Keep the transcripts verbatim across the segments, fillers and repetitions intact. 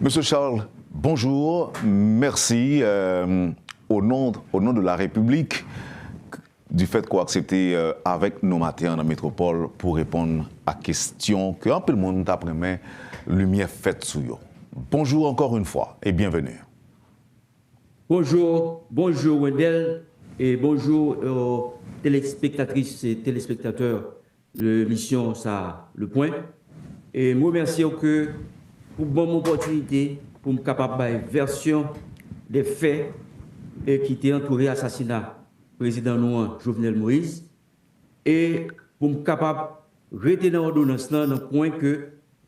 Mesye Charles, bonjou. Mèsi, euh, au nom, au nom de la République, du fait ke w aksepte, euh, avèk nou maten an nan Metwopòl pou reponn a kesyon ke anpil moun t ap renmen limyè fèt sou yo. Bonjour encore une fois et bienvenue. Bonjou, bonjou Wendell, e bonjou, euh, telespektatris e telespektatè de emisyon sa, Le Point. E m remèsye w ke pou ban m opòtinite pou m kapab bay vèsyon de fè e ki te antoure asasina prezidan nou an, Jovenel Moïse, e pou m kapab rete nan òdonans lan nan pwen ke,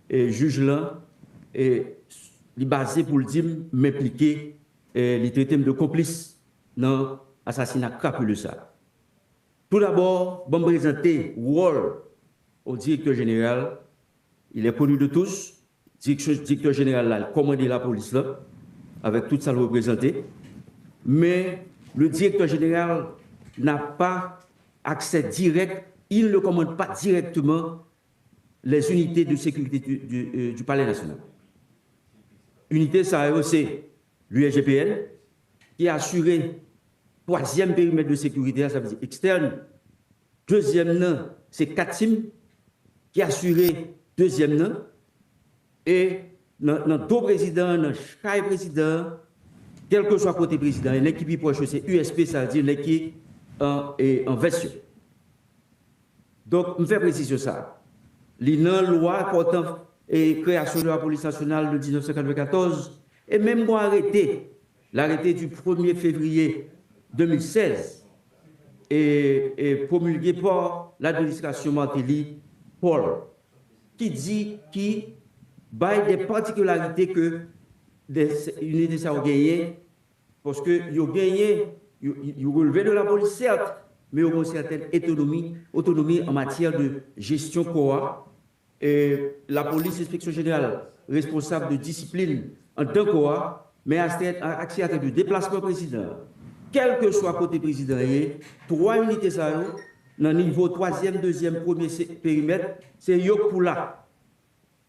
e, jij lan, e, li baze pou l di m m enplike, e, li trete m de konplis nan asasina krapile sa. Toudabò, ban m prezante wòl yon direktè jeneral. Il est connu de tous. Direksyon, direktè jeneral la, li kòmande lapolis la, avèk tout sa l reprezante. Men, le directeur général n'a pas accès direct, il ne commande pas directement les unités de sécurité du, du, euh, du Palais national. Inite sa yo, se l'U S G P N, ki asire twazyèm perimèt de sekirite a, sa vle di ekstèn. Dezyèm nan, se CATIM, ki asire dezyèm nan. E nan, nan do prezidan an, nan chay prezidan an, kèlkeswa kote prezidan an ye, nèg ki pi pwòch yo, se U S P, sa vle di nèg ki an, e, an vès yo. Donk, m fè presizyon sa a. Li nan lwa pòtan, e, création de la police nationale de mil nèf san katrevenkatòz, e menm gon arete, l'arrêté du premier février deux mille seize, e, e promulgué par l'administration Martelly Paul, ki di, ki bay de patikilarite ke de, inite sa yo genyen, paske yo genyen, yo, yo releve de lapolis, sèt, men yo gen yon sètèn otonomi, otonomi an matyè de jesyon kò a. E, lapolis, enspeksyon jeneral, responsab de disiplin anndan kò a, men aktè, aksè a tè de deplasman prezidan an. Kèlkeswa kote prezidan an ye, twa inite sa yo, nan nivo twazyèm, dezyèm, premye se, perimèt, se yo k pou la.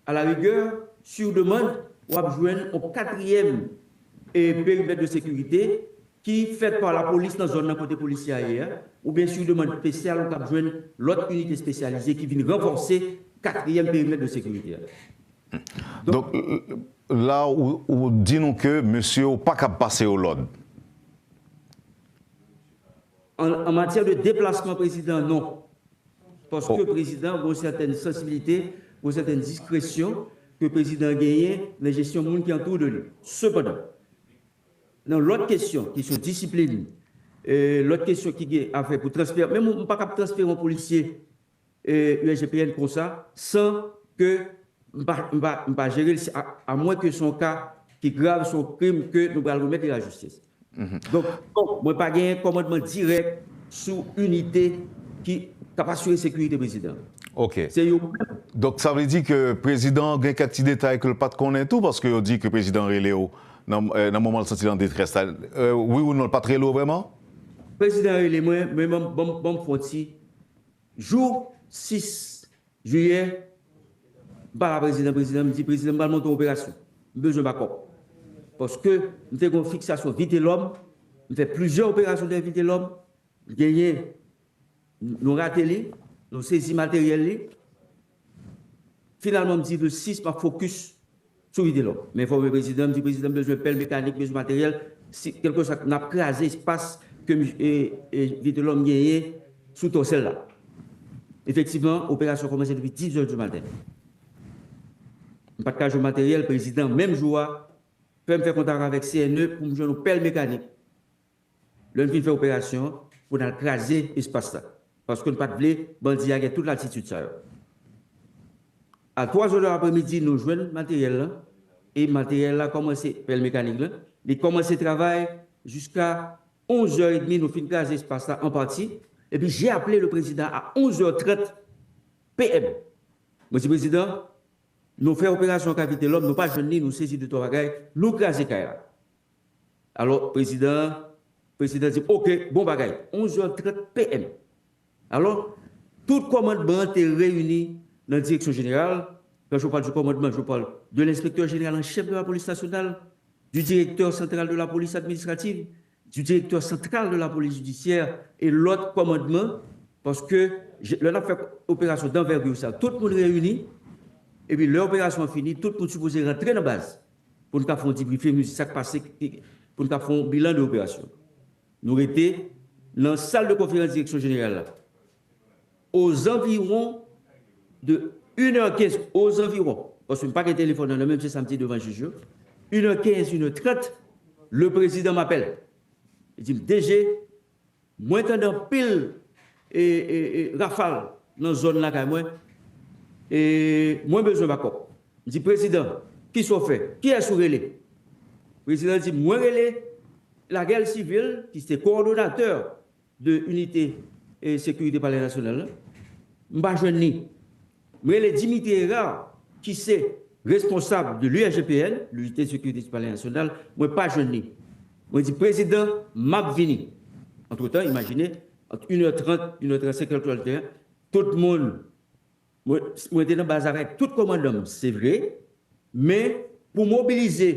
Alarigè, sur demande, w ap jwenn yon katriyèm, e, perimèt de sekirite ki fèt pa lapolis nan zòn nan kote polisye a ye a, oubyen sur demande espesyal, ou kab jwenn lòt inite espesyalize ki vin ranfòse katriyèm perimèt de sekirite a. Donk, la, ou, ou di nou ke mesye yo pa kab pase yo lòd. An, an matyè de deplasman prezidan, non. Paske prezidan gen yon sètèn sansibilite, gen yon sètèn diskresyon ke prezidan genyen nan jesyon moun ki antoure de li. Sepandan, nan lòt kesyon, kesyon disiplin, e, lòt kesyon ki gen afè pou transfè, menm m pa kab transfere yon polisye, e, U S G P N konsa, san ke m pa, m pa, m pa jere l, a, amwen ke se yon ka ki grav, se yon krim ke nou pral remèt li lajistis. Donk, mwen pa gen kòmandman dirèk sou inite ki, k ap asire sekirite prezidan. Ok. Se yo menm. Donk, sa vle di ke prezidan an gen kèk ti detay ke l pa t konnen tou, paske yo di ke prezidan rele w nan, eh, nan moman l santi l an detrès la. Eh, wi ou non, l pa t rele w vrèman? Prezidan rele mwen, men ban m, ban m, ban m fè yon ti, jou sis jiyè, m pale a prezidan, prezidan, m di, "Prezidan, m pral monte yon operasyon. M bezwen bakòp." Paske m te gen yon fiksasyon Vitelòm, m fè plizyè operasyon dèyè Vitelòm, m genyen, nou rate li, nou sezi materyèl li. Finalman, m di, "Le sis, m ap fokis sou Vitelòm." M enfòme prezidan, m di, "Prezidan, m bezwen pèl mekanik, bezwen materyèl, si, kèlkeswa, n ap kraze espas ke m, e, e, Vitelòm genyen sou Tòsèl la." Efektivman, operasyon kòmanse depi diz è di maten. M pa t ka jwenn materyèl, prezidan, menm jou a, fè m fè kontak avèk C N E pou m jwenn yon pèl mekanik. Lè n fin fè operasyon an, pou n al kraze espas la. Paske n pa t vle bandi a gen tout latitid sa yo. A twa zè de apremidi, nou jwenn materyèl la, e materyèl la kòmanse, pèl mekanik la, li kòmanse travay jiska onz è edmi, nou fin kraze espas la an pati. Epi, j'ai appelé le président à onze heures trente P M. Mwen di, "Prezidan, nou fè operasyon kay Vitelòm, nou pa jwenn li, nou sezi de twa bagay, nou kraze kay la." Alò, prezidan, prezidan di, "Ok, bon bagay." Onz è trant P M. Alò, tout kòmandman an te reyini nan direksyon jeneral, Quand je parle du commandement, je parle de l'inspecteur général en chef de la police nationale, du directeur central de la police administrative, du directeur central de la police judiciaire et l'autre commandement, paske lè n ap fè operasyon danvègir sa, tout moun reyini, epi lè operasyon an fini, tout moun sipoze rantre nan baz pou n ka fè yon debriefing sou sa k pase, pou n ka fè yon bilan de operasyon. Nou rete nan sal de konferans direksyon jeneral la. Aux environs de une heure quinze, aux environs, paske m pa gen telefòn nan men m, se sa m di devan jij yo. Une heure quinze, une heure trente, le président m'appelle. Li di m, D G, mwen tande anpil e, e, e, rafal nan zòn lakay mwen. E mwen bezwen bakòp. M di, Prezidan, kisa w fè? Kiyès ou rele? Prezidan di, mwen rele Laguerre Civil, ki se kowòdonatè de inite e sekirite Palè Nasyonal la. M pa jwenn li. M rele Dimitri Hérard, ki se responsab de l'U S G P N, l'unité de sécurité du Palais National, mwen pa jwenn li. Mwen di, Prezidan, m ap vini. Antretan, imajine, ant une heure trente, une heure trente-cinq, tout moun, mwen, mwen te nan baz avèk tout kòmandan m, se vre, men pou mobilize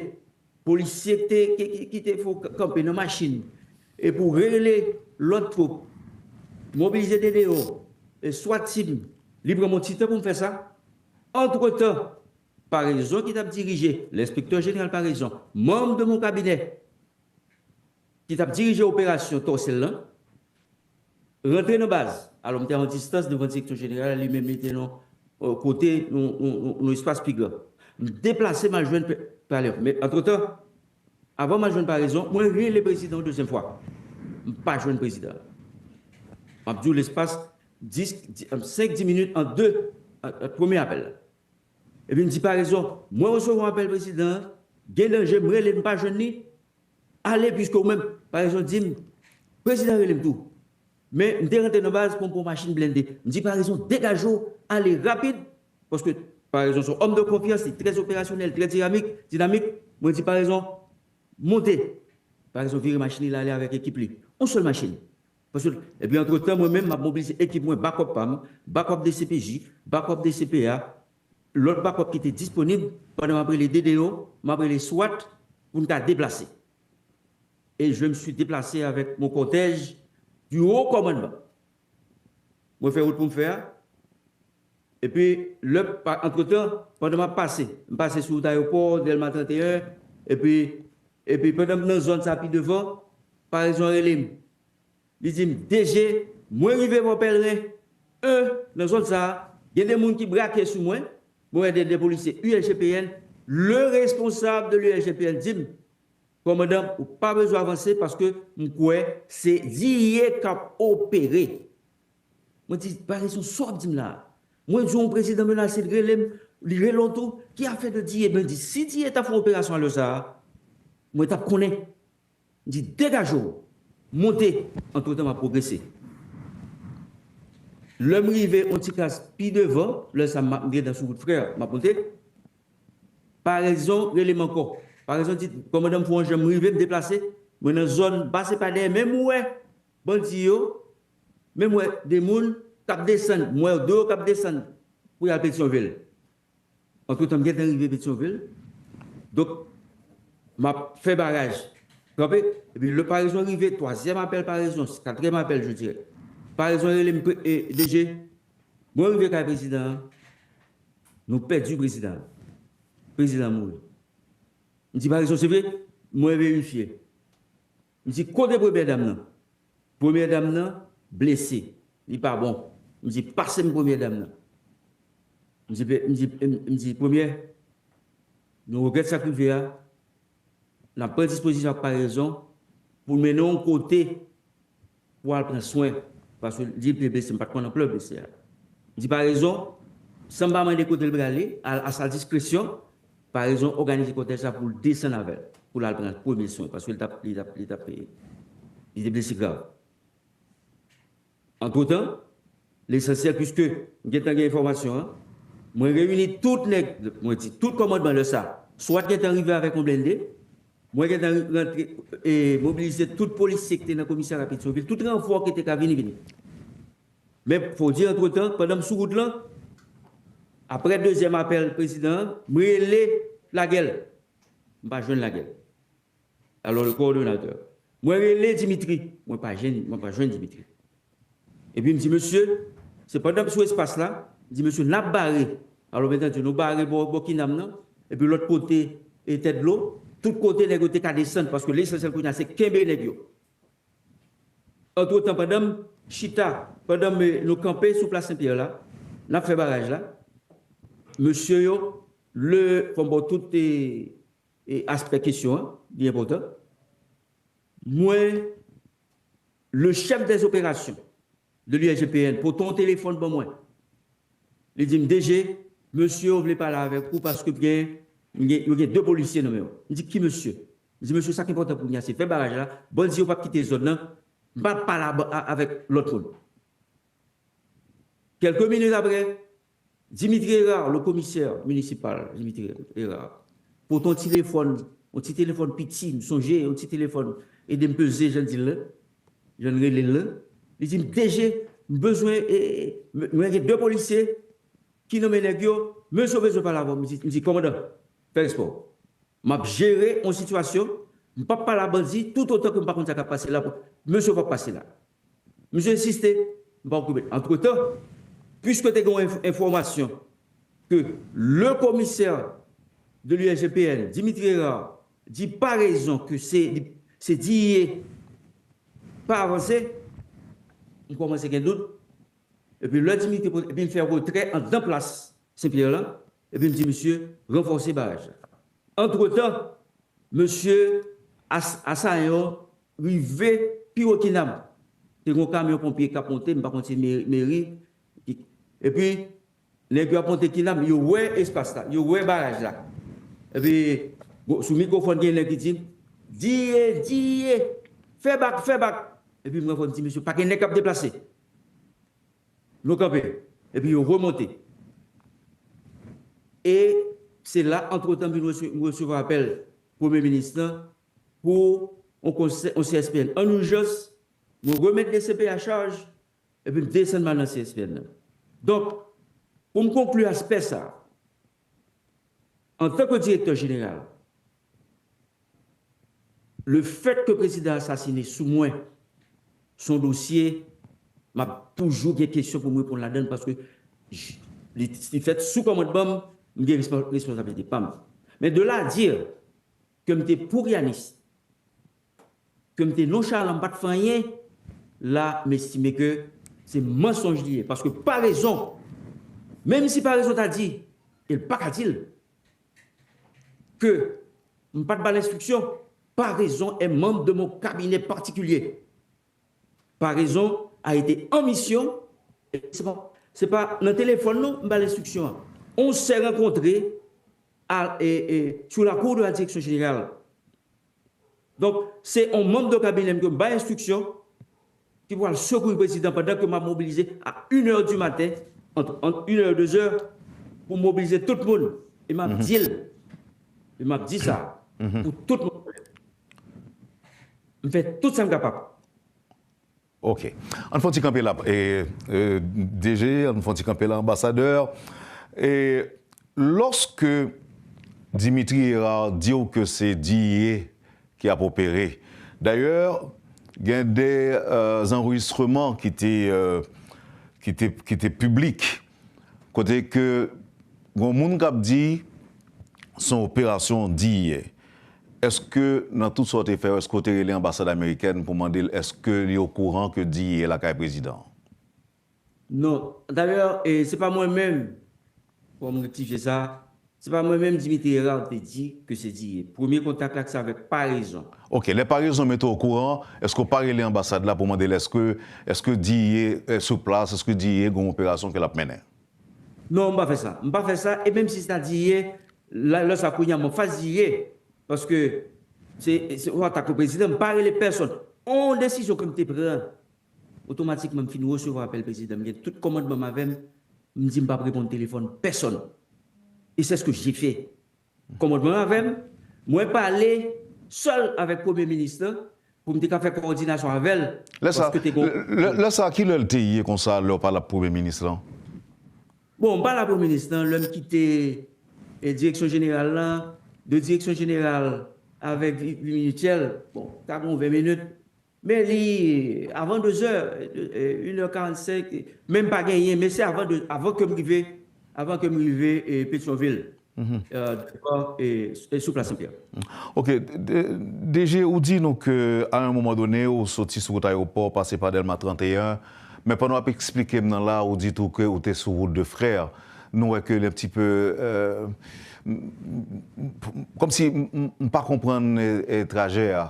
polisye ki te, ki, ki, ki te fè kanpe nan machin, e pou rele lòt twoup, mobilize D D O, e SWAT team, li pran m yon ti tan pou m fè sa. Antretan, Paraison ki t ap dirije, lenspektè jeneral Paraison, manm de mon kabinè, ki t ap dirije operasyon Tòsèl lan, rantre nan baz. Alò, m te a yon distans devan direksyon jeneral, li menm li te nan, euh, kote, yon, yon, yon, yon espas pi gran. M deplase, m al jwenn Palè. Men, antretan, avan m al jwenn Paraison, mwen rele prezidan yon dezyèm fwa. M pa jwenn prezidan. M ap di w lespas dis, senk, dis minit ant de, ant, ant premye apèl la. Epi m di Paraison, mwen resevwa apèl prezidan an, gen danje, m rele, m pa jwenn li. Ale, piske ou menm, Paraison di m, prezidan rele m tou. Men m te rantre nan baz pou m pran machin blende. M di Paraison, degaje w, ale rapid, paske Paraison se yon òm de konfyans, li trè operasyonèl, trè dinamik, dinamik. Mwen di Paraison, monte. Paraison vire machin li, l ale avèk ekip li. Yon sèl machin. Paske, epi antretan, mwen menm, m ap mobilize ekip mwen, bakòp pa m, bakòp D C P J, bakòp D C P A, lòt bakòp ki te disponib pandan m ap rele D D O, m ap rele swat pou n ka deplase. Et je me suis déplacé avec mon cortège du haut commandement. Mwen fè wout pou m fè a. Epi, lè, antretan, pandan m ap pase, m pase sou wout ayewopò, Dèlma trannteyen, epi, epi pandan m nan zòn sa pi devan, Paraison rele m. Li di m, D G, mwen rive bò Pèlren en nan zòn sa a, gen de moun ki brake sou mwen, mwen wè de, de polisye U S G P N, le responsab de l'U S G P N di m, kòmandan, ou pa bezwen avanse paske m kwè se D A k ap opere. Mwen di, Paraison, sa w ap di m la a? Mwen di w yon prezidan menase, l rele m, li rele w tou, ki afè de D A? Mwen di, si D A t ap fè yon operasyon alè sa a, mwen t ap konnen. M di, degaje w, monte, antretan m ap pwogrese. Lè m rive yon ti kras pi devan, lè sa a m ap, m gentan sou wout Frè, m ap monte. Paraison rele m ankò. Paraison di, kòmandan, m fè yon jan, m rive, m deplase, mwen nan zòn, m pase pa dèyè, men m wè bandi yo, men m wè de moun k ap desann, m wè de yo k ap desann pou y al Petyonvil. Antretan, m gentan rive Petyonvil. Donk, m ap fè baraj. Kanpe, epi lè Paraison rive, twazyèm apèl Paraison, katriyèm apèl, je dirais. Paraison rele m, e, D G, mwen rive kay prezidan an, nou pèdi prezidan an. Prezidan an mouri. M di, Paraison, se vre? Mwen verifye. M di, kote premyè dam nan? Premyè dam nan blese. Li pa bon. M di, pase m premyè dam nan. M di, m di, m di, premyè, nou regrèt sa k rive a. N ap pran dispozisyon ak Paraison pou mennen w yon kote pou al pran swen, paske li te blese, m pa t konn anplè blese a. M di Paraison, san m pa mande kote l prale, a, a sa diskresyon, Paraison òganize kòtèj la pou l desann avè l, pou l al pran premye swen, paske li t ap, li t ap, li t ap, li te blese grav. Antretan, lesansyèl, piske m gentan gen enfòmasyon an, mwen reyini tout nèg, mwen di tout kòmandman lè sa, swat gentan rive avèk yon blende, mwen gentan rantre, e, mobilize tout polisye ki te nan komisarya Petyonvil, tout ranfò ki te ka vini, vini. Men, fò w di, antretan, pandan m sou wout lan, Apre dezyèm apèl prezidan an, m rele Lagel. M pa jwenn Lagel. Alò, le coordonnateur. Mwen rele Dimitri. Mwen pa jwenn, mwen pa jwenn Dimitri. Epi m di, mesye, se pandan m sou espas la, m di, mesye, n ap bare. Alò, m entendi, nou bare bò, bò Kinam nan, epi lòt kote, e tèt dlo, tout kote nèg yo te ka desann, paske lesansyèl kounye a se kenbe nèg yo. Antretan, pandan m chita, pandan m, nou kanpe sou plas Senpyè la, n ap fè baraj la, mesye yo, le, fò m ba w tout, e, e aspè kesyon an, li enpòtan. Mwen, le chef des opérations de l'U S G P N pote yon telefòn ban mwen. Li di m, D G, mesye yo vle pale avèk ou paske gen, gen, yo gen de polisye nan men yo. M di, ki mesye? M di, mesye, sa k enpòtan pou m nan, se fè baraj la, bandi yo p ap kite zòn nan, m p ap pale a, a, avèk lòt moun. Kèlke minit apre, Dimitri Hérard, le commissaire municipal, Dimitri Hérard, pote yon ti telefòn, yon ti telefòn piti, m sonje, yon ti telefòn, ede m peze jan di l la, jan n rele l la. Li di m, D G, m bezwen, e, e, mwen gen de polisye ki nonmen nèg yo, mesye yo bezwen pale avè w. M di, m di, kòmandan, fè respè w. M ap jere yon sitiyasyon, m p ap pale a bandi toutotan ke m pa konn sa k ap pase la. Mesye yo p ap pase la. Misye ensiste, m pa okipe l. Antretan, piske te gen yon enf-, enfòmasyon ke le commissaire de l'U S G P N, Dimitri Hérard, di pa rezon ke se, se D E A pa avanse, m kòmanse gen dout. Epi lè Dimitri, epi m fè retrè anndan plas Senpyè lan, epi m di misye ranfòse baraj la. Antretan, mesye As-, Asayan yo rive pi wo Kinam. Te gen yon kamyon ponpye k ap monte, m pa konn si meri, meri. Epi, nèg yo ap monte Kinam, yo wè espas la, yo wè baraj la. Epi, go-, sou mikwofòn, gen nèg ki di, D E A, D E A, fè bak, fè bak. Epi, mwen fò m di, mesye, pa gen nèg k ap deplase. Nou kanpe. Epi yo remonte. E se la, antretan, m vin rese-, m resevwa apèl Premye Minis lan pou yon konsè-, yon C S P N an ijans, mwen remèt D C P a chaj, epi m desann m al nan C S P N nan. Donk, pou m konkli aspè sa a, antanke direktè jeneral, le fèt ke prezidan asasine sou mwen, se yon dosye, m ap toujou gen kesyon pou m reponn ladan l, paske j-, li, li fèt sou kòmandman m, m gen respon-, responsablite pa m. Men de là à dire ke m te pourianis, ke m te nonchalan, m pa t fè anyen, la, m estime ke se mansonj li ye. Paske pa rezon, menm si pa rezon ta di, e l pa ka di l, ke m pa t ba l enstriksyon, pa rezon est membre de mon cabinet particulier. Pa rezon a été en mission, e se pa, se pa nan telefòn non, m ba l enstriksyon an. On s'est rencontré à, e, e, sur la cour de la direction générale. Donk, se yon manm de kabinè m ke m bay enstriksyon ki pral sekourir prezidan pandan ke m ap mobilize a une heure du matin, ant, ant une heure, deux heures, pou mobilize tout moun. E m ap di l, e m ap di sa pou tout moun. M fè tout sa m kapab. Ok. Ann fè yon ti kanpe la, e, e, D G, ann fè yon ti kanpe la, anbasadè. E, lòske Dimitri Hérard di w ke se D E A ki ap opere, dayè, gen de, e, zanrejistreman ki te, e, ki te, ki te piblik, kote ke gen moun k ap di se yon operasyon D E A. Èske nan tout sa w te fè yo, èske w te rele anbasad amerikèn pou mande l èske li okouran ke D E A lakay prezidan an? Non. Dayè, e, se pa mwen menm, fò m rektifye sa, se pa mwen menm Dimitri Hérard te di ke se D E A. Premye kontak la se avèk Parezon. Ok, lè Parezon mete w okouran, èske w pa rele anbasad la pou mande l èske, èske D E A, e, sou plas, èske D E A gen yon operasyon ke l ap mennen? Non, m pa fè sa. M pa fè sa, e menm si se ta D E A, la, lè sa kounye a m anfas D E A, paske se, se yon atak kont prezidan, m pa rele pèsonn. On desizyon ke m te pran, otomatikman m fin resevwa apèl prezidan, m gen tout kòmandman m avè m, m di m p ap reponn telefòn pèsonn. E c'est ce que j'ai fait. Kòmandman avè m, mwen pale sèl avèk premye minis lan pou m te ka fè kowòdinasyon avè l. Lè sa, paske te gen yon. Lè, lè sa, kilè l te ye konsa, lè w pale ak premye minis lan? Bon, m pa la pou minis lan, lè m kite e, direksyon jeneral lan, de direksyon jeneral avèk vi, vi mityèl, bon, ta gon ven minit. Men li, avan de zè, e, inè karannsenk, men m pa genyen, men se avan de, avan ke m rive, avan ke m rive e, Petyonvil, e, devan, e, e, sou Plas Senpyè. Ok, DG, ou di nou ke a yon moman done, ou soti sou wout ayewopò, pase pa Dèlma trannteyen, men pandan w ap eksplike m nan la, ou di tou ke ou te sou wout de frè. Nou wè ke li un petit peu, euh, kòmsi m pa konprann trajè a.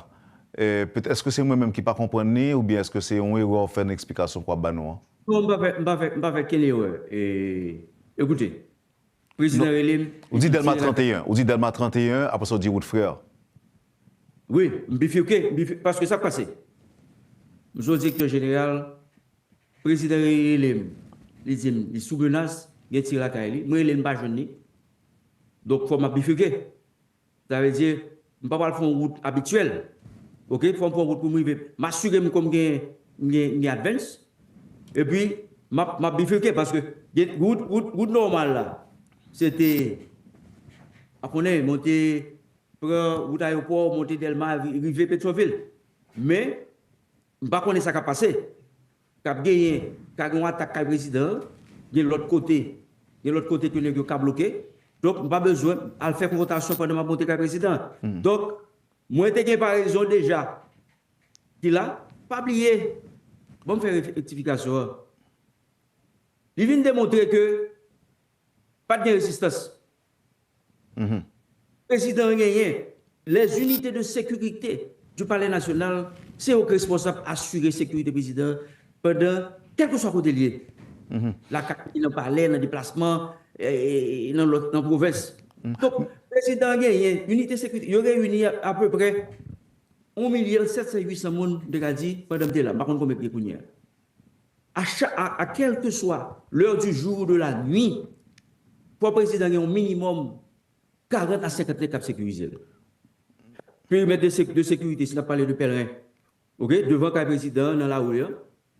Èske se mwen menm ki pa konprann li, oubyen èske se yon erè w fè nan eksplikasyon ke w ap ba nou an? Non, m pa fè, m pa fè, m pa fè kenn erè. E, ekoute, prezidan rele m. Ou di Dèlma trannteyen, ou di Dèlma trannteyen, apre sa w di wout frè. Wi, m bifike, m bifike, paske sa k pase. M se yon direktè jeneral, prezidan rele m, li di m, li sou menas, gen tir lakay li. Mwen rele l, m pa jwenn li. Donk, fò m ap bifike. Sa vle di, m pa pral fè yon wout abityèl. Ok, fò m fè yon wout pou m rive. M asire m ke m gen, m gen, m gen advance. Epi, m ap, m ap bifike paske gen wout, wout, wout nòmal la, se te, pa konnen, monte, pran wout ayewopò, monte Dèlma, ri, rive Petyonvil. Men, m pa konnen sa k ap pase. K ap genyen, ka gen yon atak kay prezidan an, gen lòt kote, gen lòt kote ke nèg yo ka bloke. Donk, m pa bezwen al fè konfwontasyon pandan m ap monte kay prezidan an. Donk, mwen te gen parezon deja ki la, pa bliye, ban m fè ref, rektifikasyon an. Li vin demontre ke pa t gen rezistans. Prezidan an genyen, les unités de sécurité du Palais National, se yo k responsab asire sekirite prezidan an pandan kèlkeswa kote l ye. Lakay li, nan palè, nan deplasman, e, e, nan lòt, nan pwovens. Donk, prezidan an genyen, inite sekirite, yo reyini apeprè yon milyon sèt san, uit san moun, m te ka di, pandan m te la. M pa konn konbyen k gen kounye a. A cha, a, a kèlkeswa l'heure du jour ou de la nuit, fò prezidan gen yon minimòm karant a senkant nèg k ap sekirize l. Perimèt de, de sekirite, si n ap pale de Pèlren, ok, devan kay prezidan an, nan lari a,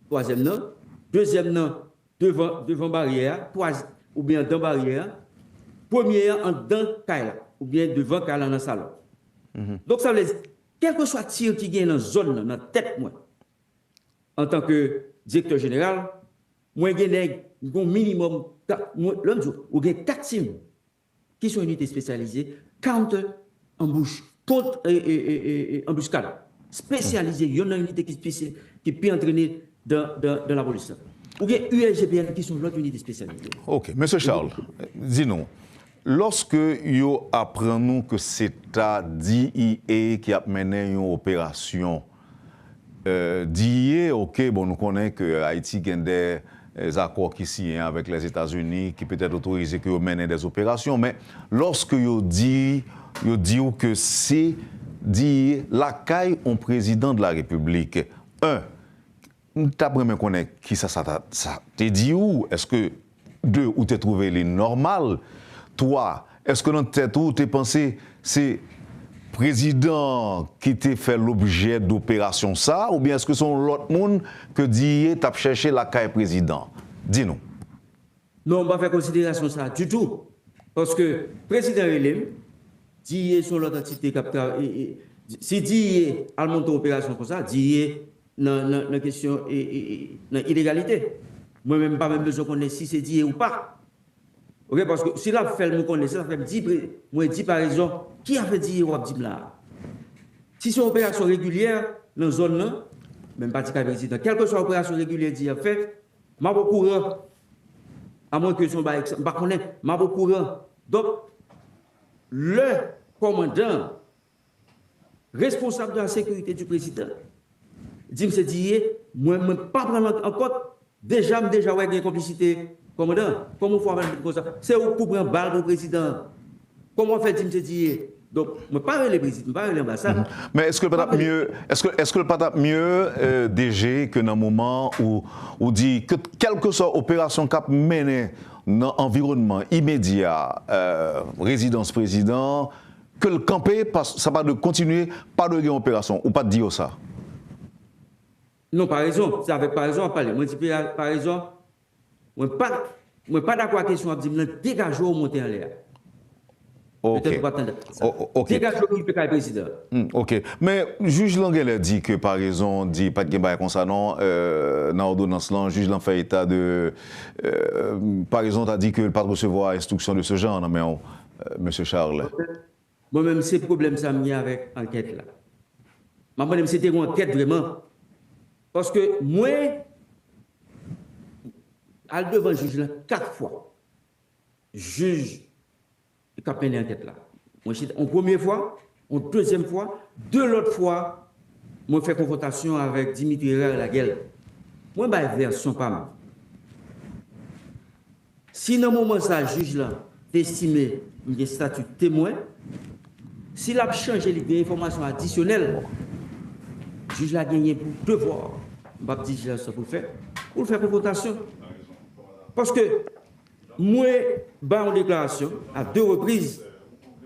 twazyèm nan, dezyèm nan, devan, devan baryè a, twa, oubyen anndan baryè a, premye an anndan kay la, oubyen devan kay la nan salon. Donk, sa vle di, kèlkeswa tir ki gen nan zòn nan, nan tèt mwen, antanke direktè jeneral, mwen gen nèg, m gen yon minimòm, ka, mwen, lè m di w, ou gen kat tim ki se yon inite espesyalize, counter ambush, kont, e, e, e, e, e, anbiskad, espesyalize, youn nan inite ki espesyalize, ki pi antrene dan, dan, dan lapolis la. Ou gen U S G P N ki se yon lòt inite espesyalize. Ok, mesye Charles, di nou, lòske yo aprann nou ke se ta D E A ki ap mennen yon operasyon, euh, D E A, ok, bon, nou konnen ke Ayiti gen de, euh, zakò ki siyen avèk Lèzetazini, ki petèt otorize ke yo mennen de operasyon, men lòske yo di, yo di w ke se D E A lakay yon prezidan de la Repiblik, un, m t ap renmen konnen kisa sa ta, sa te di w, èske de, ou te twouve li nòmal? Twa, èske nan tèt ou, ou te panse se prezidan an ki te fè lobjè doperasyon sa a, oubyen èske se yon lòt moun ke D E A t ap chèche lakay prezidan? Di nou. Non, m pa fè konsiderasyon sa a ditou. Paske prezidan rele m, D E A se yon lòt antite k ap travay. Si D E A al monte yon operasyon konsa, D E A nan, nan, nan kesyon, e, e, e, nan ilegalite. Mwen menm, m pa menm bezwen konnen si se D E A ou pa. Ok, paske si l ap fè l, mwen konnen, si l ap fè m di, pre, mwen di parezon, ki afè D E A w ap di m la a? Si se yon operasyon regilyè nan zòn nan, men m pa di kay prezidan, kèlkeswa operasyon regilyè D E A ap fè, m ap okouran. Amwenke se yon bagay, m pa konnen, m ap okouran. Donk, lè kòmandan, responsab de la sécurité du président, di m se D E A, mwen, mwen pa pran l an, an kont. Deja, m deja wè gen konplisite kòmandan. Kòman w fè w ap pale konsa? Se ou k pou pran bal pou prezidan an. Kòman w fè di m se D E A? Donk, mwen pa rele prezidan, mwen pa rele anbasad. Men èske l pa t ap mye, èske, èske l pa t ap mye, euh, D G, ke nan moman ou, ou di ke kèlkeswa operasyon k ap mennen nan anviwònman imedya, euh, rezidans prezidan an, ke l kanpe, pas, sa pa dwe kontinye, pa dwe gen operasyon? Ou pa t di yo sa? Non, parezon, se avèk parezon w ap pale. Mwen di pa, parezon, mwen pa mwen pa dakò ak kesyon w ap di m nan, degaje w monte anlè a. Ok. Petèt ou pa tande sa. O- o- ok. Degaje w okipe kay prezidan. Hmm, ok. Men jij lan genlè di ke parezon di pa t gen bagay konsa non, euh, nan òdonans lan, jij lan fè eta de, euh, parezon ta di ke l pa t resevwa enstriksyon de se jan nan men w, euh, mesye Charles. Mwen menm se pwoblèm sa m gen avèk ankèt la. M ap mande m si te gen yon ankèt vrèman. Paske mwen al devan jij la kat fwa. Jij k ap mennen ankèt la. Mwen chita yon premye fwa, yon dezyèm fwa, de lòt fwa, mwen fè konfwontasyon avèk Dimitri Herard Lagel. Mwen bay vèsyon pa m. Si nan moman sa jij la te estime m gen estati temwen, si l ap chanje li gen enfòmasyon adisyonèl, jij la genyen pou devwa, m p ap di jij la sa pou l fè, pou l fè konfwontasyon. Paske mwen bay yon deklarasyon a de repriz,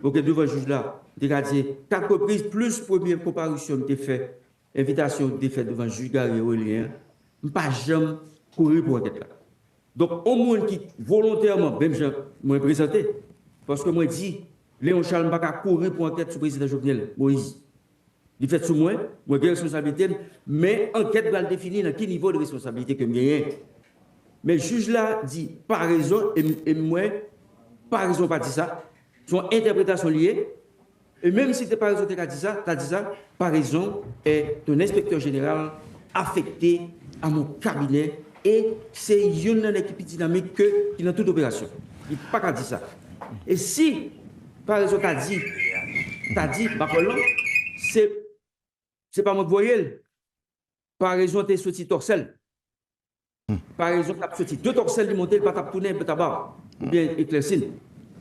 ok, devan jij la, m te ka di kat repriz plis premye konparisyon m te fè, envitasyon m te fè devan jij Gary Aurelien an, m pa janm kouri pou ankèt la. Donk, yon moun ki volontèman, menm jan mwen prezante, paske mwen di, Léon Charles, m pa ka kouri pou ankèt sou prezidan Jovenel Moïse. Li fèt sou mwen, mwen gen responsablite m, men ankèt pral defini nan ki nivo de responsablite ke m genyen. Men jij la di parezon, e, e mwen, parezon pa di sa, se yon entèpretasyon li ye, e menm si te parezon te ka di sa, ta di sa, parezon est un inspecteur général affecté à mon cabinet, e se youn nan nèg ki pi dinamik ke, ki nan tout operasyon. Li pa ka di sa. E si parezon ta di, ta di, m pa kwè l non, se, se pa mwen k voye l. Parezon te soti Tòsèl. Parezon t ap soti de Tòsèl, li monte, li pa t ap tounen Taba oubyen Klèsin.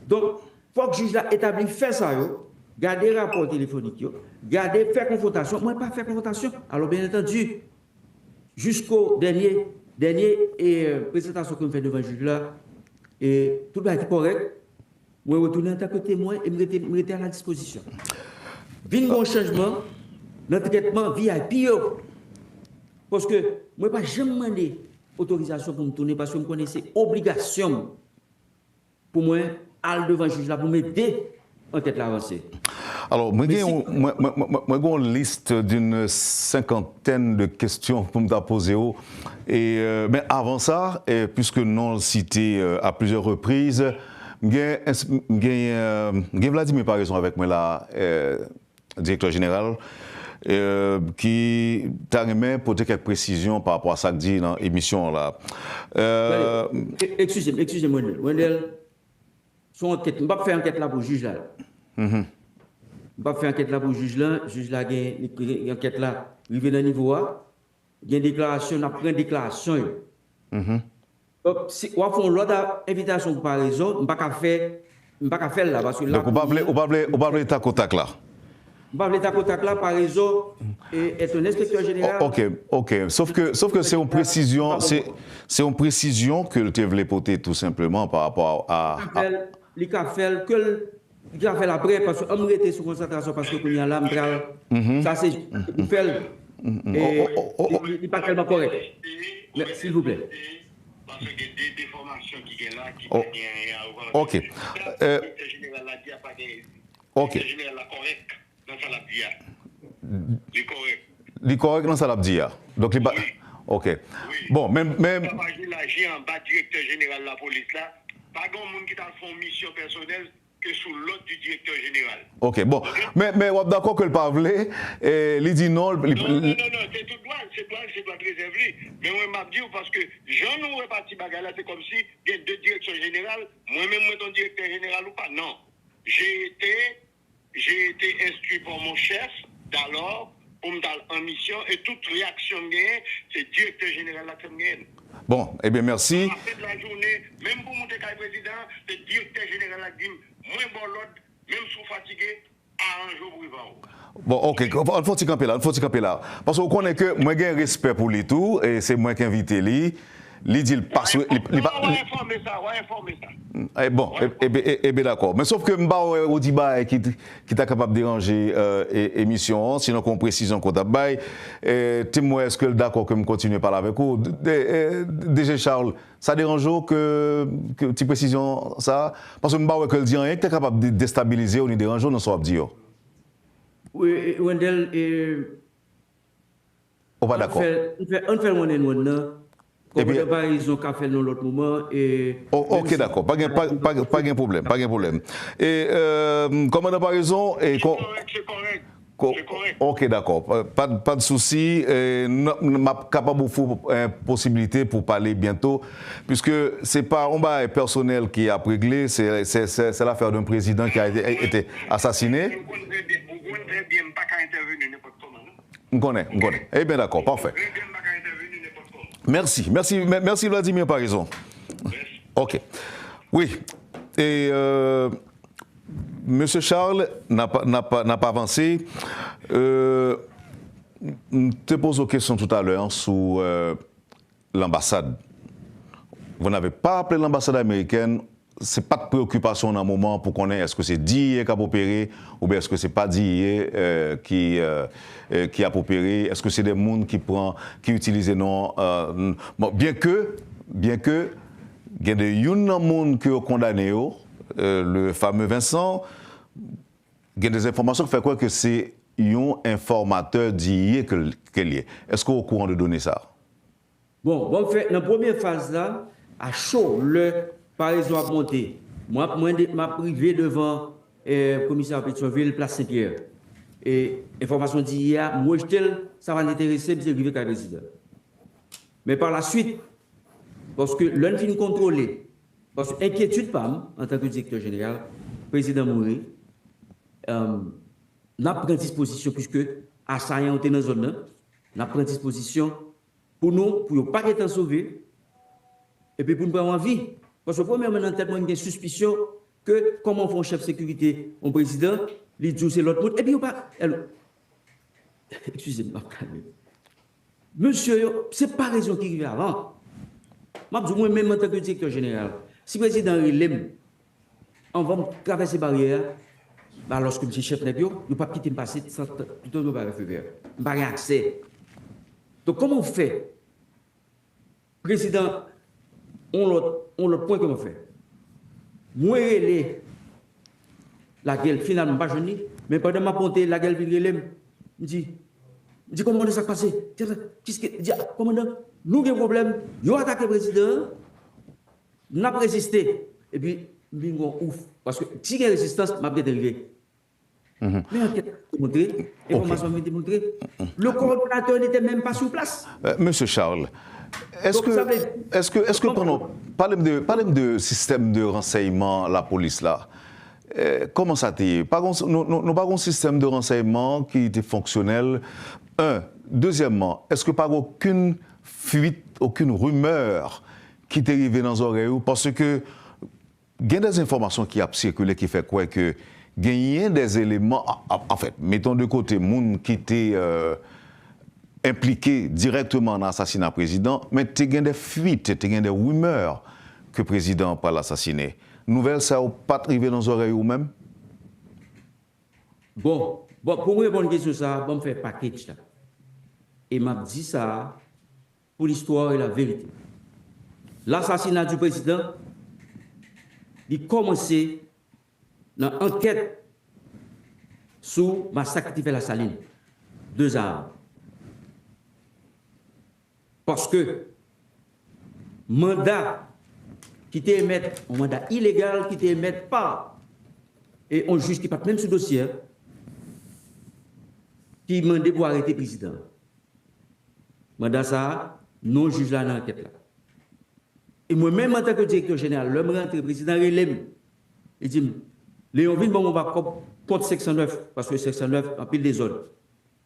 Donk, fòk jij la etabli fè sa yo, gade rapò telefonik yo, gade fè konfwontasyon. Mwen pa fè konfwontasyon. Alò, byen antandi, jisko dènye, dènye e, prezantasyon ke m fè devan jij la, e tout bagay te kòrèk. Mwen retounen antanke temwen e m rete, m rete a la dispozisyon. Vin gen yon chanjman nan trètman V I P yo. Paske mwen pa janm mande otorizasyon pou m tounen, paske m konnen se obligasyon m pou mwen al devan jij la pou m ede ankèt la avanse. Alò, mwen gen yon, mwen, mwen, mwen, mwen gen yon liste d'une cinquantaine de questions pou m ta poze w. E, euh, men avan sa, e, puiske non l site, euh, à plusieurs reprises, m gen, m gen, euh, m gen Vladimir Paraison avèk mwen la, euh, direktè jeneral, euh, ki ta renmen pote kèk presizyon pa rapò a sa k di nan emisyon an la. Euh, Tande, e- eskize m, eskize m, Wendell. Wendell, se yon ankèt, m p ap fè ankèt la pou jij la. M p ap fè ankèt la pou jij la, jij la gen, li, li, ankèt la rive nan nivo a, gen deklarasyon, n ap pran deklarasyon yo. Donk, si w ap fè yon lòt a- envitasyon pou Paraison, m pa ka fè, m pa ka fè l la, paske la. Donk, ou pa vle, ou pa vle, ou pa vle takotak la. M pa vle takotak la, Paraison e, est un inspecteur général. Ok, ok. Sof ke, sof ke se yon presizyon, se, se yon presizyon ke l te vle pote tou senpleman pa rapò a, a, Li ka fè l, li ka fè l, ke l, li ka fè l apre, paske an m rete sou konsantrasyon, paske kounye a la, m pral, sa se pou fè l. E, li, li pa tèlman kòrèk. Men, silvouplè. Paske gen de defòmasyon ki gen la ki Oh, pa gen anyen a wè. ok. Sa Euh, direktè jeneral la di a pa gen. Ok. Direktè jeneral la kòrèk nan sa l ap di a. Li kòrèk. Li kòrèk nan sa l ap di a. Donk, li pa. Ok. Bon, men, men. Sa pa jwe laji anba direktè jeneral lapolis la. Pa gen yon moun ki t al fè yon misyon pèsonèl ke sou lòd di direktè jeneral. Ok, bon. Men, men w ap dakò ke l pa vle, e li di non, li. Non, non, non, non, se tout dwa l, se dwa l, se dwa de rezèv li. Men mwen, m ap di w, paske jan nou repati bagay la, se kòmsi gen de direksyon jeneral, mwen menm, mwen t on direktè jeneral ou pa, non. J'ai été, j'ai été instruit par mon chef, d'alors, pou m t al an misyon, e tout reyaksyon m genyen, se direktè jeneral la k fè m genyen l. Bon, ebyen, mèsi. Afen de lajounen, menm pou moute kay prezidan an, se direktè jeneral la k di m, mwen ba w lòd, menm si w fatige, aranje w pou rive anwo. Bon, ok, ann fè yon ti kanpe la, ann fè yon ti kanpe la. Paske w konnen ke mwen gen respè pou li tou, e se mwen k envite li. Li di l pa sou, li, li pa, Ou a enfòme sa, ou a enfòme sa. Eh, bon, e, e, e, e byen dakò. Men sof ke m pa wè ou di bagay ki, ki ta kapab deranje euh, e, emisyon an, sinon kon presizyon ke w t ap bay. Eh, te m wè èske l dakò ke m kontinye pale avèk ou. De, eh, D G Charles, sa deranje w ke, ke ti presizyon sa? Paske m pa wè ke l di anyen ki ta kapab de, destabilize w ni deranje w nan sa w ap di yo. Wi, Wendell, e, Ou pa dakò? Ann fè l one and one nan. Kòmandan Paraison ka fè l nan lòt moman. E, Oh, ok, dakò. Pa gen, pa, pa, pa gen pwoblèm. Pa gen pwoblèm. E, euh, kòmandan Paraison, e, kon, Se kòrèk, se kòrèk. Ko- Se kòrèk. Ok, dakò. Euh, Pa, pa de souci. Euh, n- n- M ap kapab ofri w euh, posibilite pou pale byento, puiske se pa yon bagay pèsonèl ki ap regle, se, se, se, c'est l'affaire d'un président qui a été, été assassiné. Ou konn trè byen, ou konn trè byen, m pa ka entèveni nenpòt kòman, non. M konnen, m konnen. Ebyen, dakò, pafè. Trè byen, m pa ka entèveni nenpòt kòman. Mèsi, mèsi, mè- mèsi Vladimir Paraison. Ok. Wi. E, euh, Mesye Charles, n ap, n ap, n ap avanse. Euh, m te poze w kesyon toutalè sou euh, lanbasad. Vous n'avez pas appelé l'ambassade américaine, se pa t preyokipasyon nan moman pou konnen èske se D E A k ap opere oubyen èske se pa D E A euh, ki, euh, euh, ki ap opere, èske se de moun ki pran, ki itilize non. Euh, bon, byen ke, byen ke gen de youn nan moun ke yo kondane yo, euh, le fameux Vincent, gen de enfòmasyon ki fè kwè ke se yon enfòmatè D E A ke l ke l ye. Èske w okouran de done sa a? Bon, bon, m fè, nan premye faz la, a cho, lè Paraison ap monte, mwen ap, mwen de- m ap rive devan eh, komisè Petyonvil, plas Sen Pyè. E enfòmasyon D E A, m rejte l, sa pa t enterese m, se rive kay prezidan. Men pa la swit, paske lè n fin kontwole, paske enkyetid pa m, antanke direktè jeneral, prezidan mouri, euh, n ap pran dispozisyon, puiske asayan yo te nan zòn nan, n ap pran dispozisyon pou nou, pou yo pa gentan sove, epi pou n pran anvi. Paske premyèman nan tèt mwen, m gen sispisyon ke kòman w fè yon chèf sekirite, yon prezidan, li di w se lòt moun, epi yo pa. Eskize m, m ap kalme. Mesye yo, se Paraison ki rive avan. M ap di w, mwen menm antanke direktè jeneral, si prezidan rele m, anvan m travèse baryè a, ba lòske m se chèf nèg yo, yo p ap kite m pase san t- toutan yo pa fè fè. M pa gen aksè. Donk, kòman w fè? Prezidan, yon lòt, yon lòt pwen ke mwen fè. Mwen rele Lagèl, finalman, m pa jwenn li. Men pandan m ap monte, Lagèl vin rele m. M di, m di, kòmandan, sa k pase? Kiske, di, kòmandan, nou gen pwoblèm. Yo atake prezidan an. N ap reziste. Epi, m vin gon ouf. Paske si gen rezistans, m ap gentan rive. Men ankèt te montre, enfòmasyon vin demontre, le coordonnateur n'était même pas sur place. Euh, Mesye Charles, èske, èske, èske pandan, pale m de, pale m de sistèm de ransèyman lapolis la. Eh, kòman sa te ye? Pa gon, nou, nou, nou pa gon sistèm de ransèyman ki te fonksyonèl. Un. Dezyèmman, èske pa gen okenn fuit, okenn rimè ki te rive nan zòrèy ou? Paske gen de enfòmasyon ki ap sikile ki fè kwè ke genyen de eleman, anfèt, mettons de côté moun ki te euh, enplike dirèkteman nan asasina prezidan, men te gen de fuit, te gen de rimè ke prezidan an pral asasine. Nouvèl sa yo pa t rive nan zòrèy ou menm? Bon, bon, pou m reponn kesyon sa a, ban m fè package la. E m ap di sa a pour l'histoire et la vérité. L'assassinat du président, li kòmanse nan ankèt sou masak ki te fè Lasalin, de Zahara. Paske manda ki te emèt, yon manda ilegal ki te emèt pa e yon jij ki pa t menm sou dosye a, ki mande pou arete prezidan an. Manda sa a, non jij la nan ankèt la. E mwen menm, antanke direktè jeneral, lè m rantre, prezidan rele m. Li di m, Léon, vin ban m yon bak kòb kont senk san nèf, paske senk san nèf, anpil dezòd.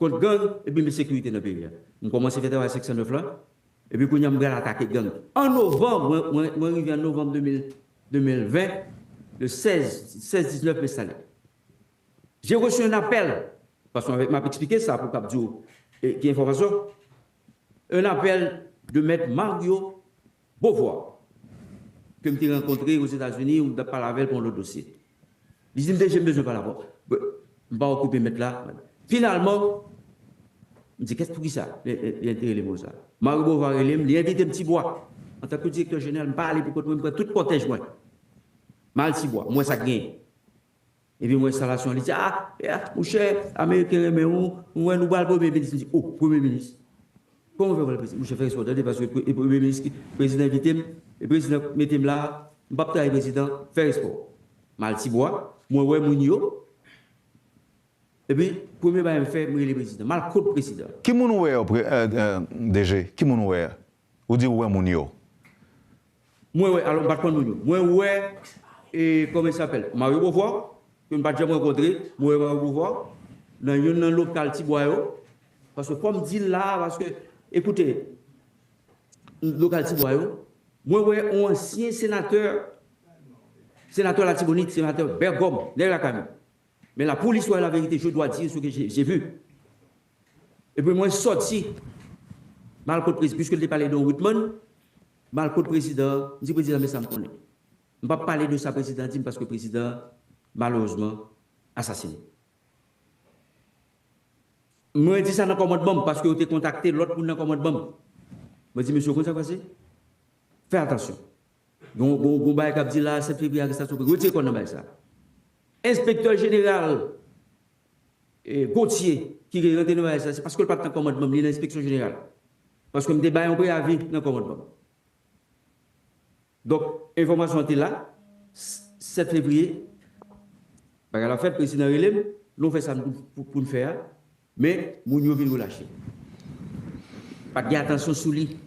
Kont gang, epi met sekirite nan peyi a. M kòmanse fè travay senk san nèf la, epi kounye a m pral atake gang. An novanm, mwen, mwen, mwen rive an novanm de mil, de mil ven, le sèz, sèz diznèf m enstale. J'ai reçu un appel, paske m ap eksplike sa pou kap di w ki enfòmasyon. Un appel de Maître Mario Beauvoir, ke m te rankontre Ozetazini, ou m t ap pale avè l pou yon lòt dosye. Li di m, "D G, m bezwen pale avè w." M pa okipe mèt la. Finalman, m di, "Kès, poukisa?" Li, li, li te rele m konsa. Mario Beauvoir rele m, li envite m Tibwa. Antanke direktè jeneral, m pa ale pou kont mwen, m pran tout kòtèj mwen. M al Tibwa, m wè sa k genyen. Epi m wè enstalasyon an, li di, "A, a, monchè, Ameriken renmen ou, m wè nou pral premye minis." M di, "O, premye minis? Kòman w fè pral premye minis?" Monchè, fè respè w, tande, paske pre-, e premye minis ki, prezidan envite m, e prezidan mete m la, m p ap trayi prezidan, fè respè w. M al Tibwa, mwen wè moun yo, epi premye bagay m fè, m rele prezidan, m al kot prezidan. Ki moun ou wè yo, pre-, euh, euh, D G? Ki moun ou wè? Ou di ou wè moun yo. Mwen wè, alò, m pa t konn moun yo. Mwen wè, e, kòman il s'appelle? Mario Beauvoir, ke m pa t janm rankontre. Mwen wè Mario Beauvoir nan youn nan lokal Tibwa yo. Paske fò m di l la, paske, ekoute, lokal Tibwa yo, mwen wè yon ansyen senatè, senatè Latibonit, senatè Bègòm, nèg lakay mwen. Mais là, pour l'histoire et la vérité, je dois dire ce que j'ai, j'ai vu. Epi mwen sòti, m al kot prezidan, piske l te pale de yon Whitman, m al kot prezidan, m di, "Prezidan, men sa m konnen." M p ap pale de sa prezidan di m, paske prezidan, malerezman, asasinen. Mwen di sa nan kòmandman m, paske yo te kontakte lòt moun nan kòmandman m. Mwen di, "Mesye, w konn sa k pase? Fè atansyon. Gon, gon, gon bagay k ap di la, sèt fevriye, arestasyon, retire kò w nan bagay sa." Enspektè jeneral, e, Gauthier, ki rantre nan bagay sa, se paske l pa t nan kòmandman m, li nan enspeksyon jeneral. Paske m te bay yon preyavi nan kòmandman m. Donk, enfòmasyon an te la, s-, sèt fevriye, bagay la fèt, prezidan rele m, nou fè sa pou, pou, pou n fè a, men moun yo vin relache. Pa t gen atansyon sou li.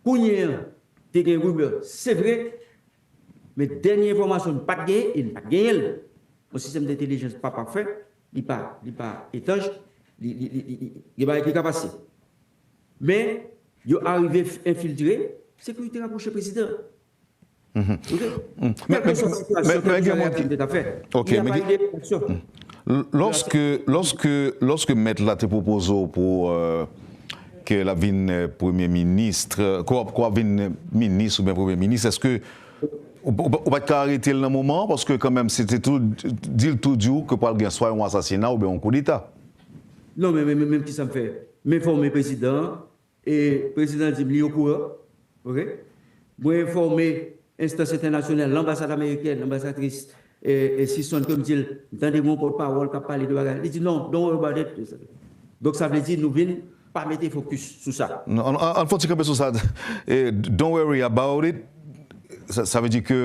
Kounye an, te gen rimè, se vre, men dènye enfòmasyon n pa t genyen, e n pa t genyen l. Yon sistèm de entèlijans pa pafè, li pa, li pa etanj, li, li, li, li, li, gen bagay ki ka pase. Men, yo arive f-, enfiltre, sekirite rapwoche prezidan. Mhm. Ok? Mm. Men, men, men, men gen moun ki, ok, men gen, lòske, lòske, lòske mèt la te pwopoze w pou, euh, ke l ap vin, euh, premye minis, euh, ke w ap, ke w ap vin minis oubyen premye minis, èske ou, ou, ou pa t ka arete l nan moman an? Paske kanmenm, se te tou, di l tou di w ke pral gen swa yon asasina oubyen yon koudeta. Non, men, men, men, men kisa m fè? M enfòme prezidan an, e prezidan di m li okouran, ok? Mwen enfòme enstans entènasyonal, lanbasad amerikèn, lanbasatris, e, e Sisson, ke m di l, m tande gon pòtpawòl k ap pale de bagay. Li di, "Non, don't worry about it." Donk, sa vle di, nou vin pa mete fokis sou sa. Non, an, an, an fon ti kanpe sou sa. E, "Don't worry about it." Sa, sa vle di ke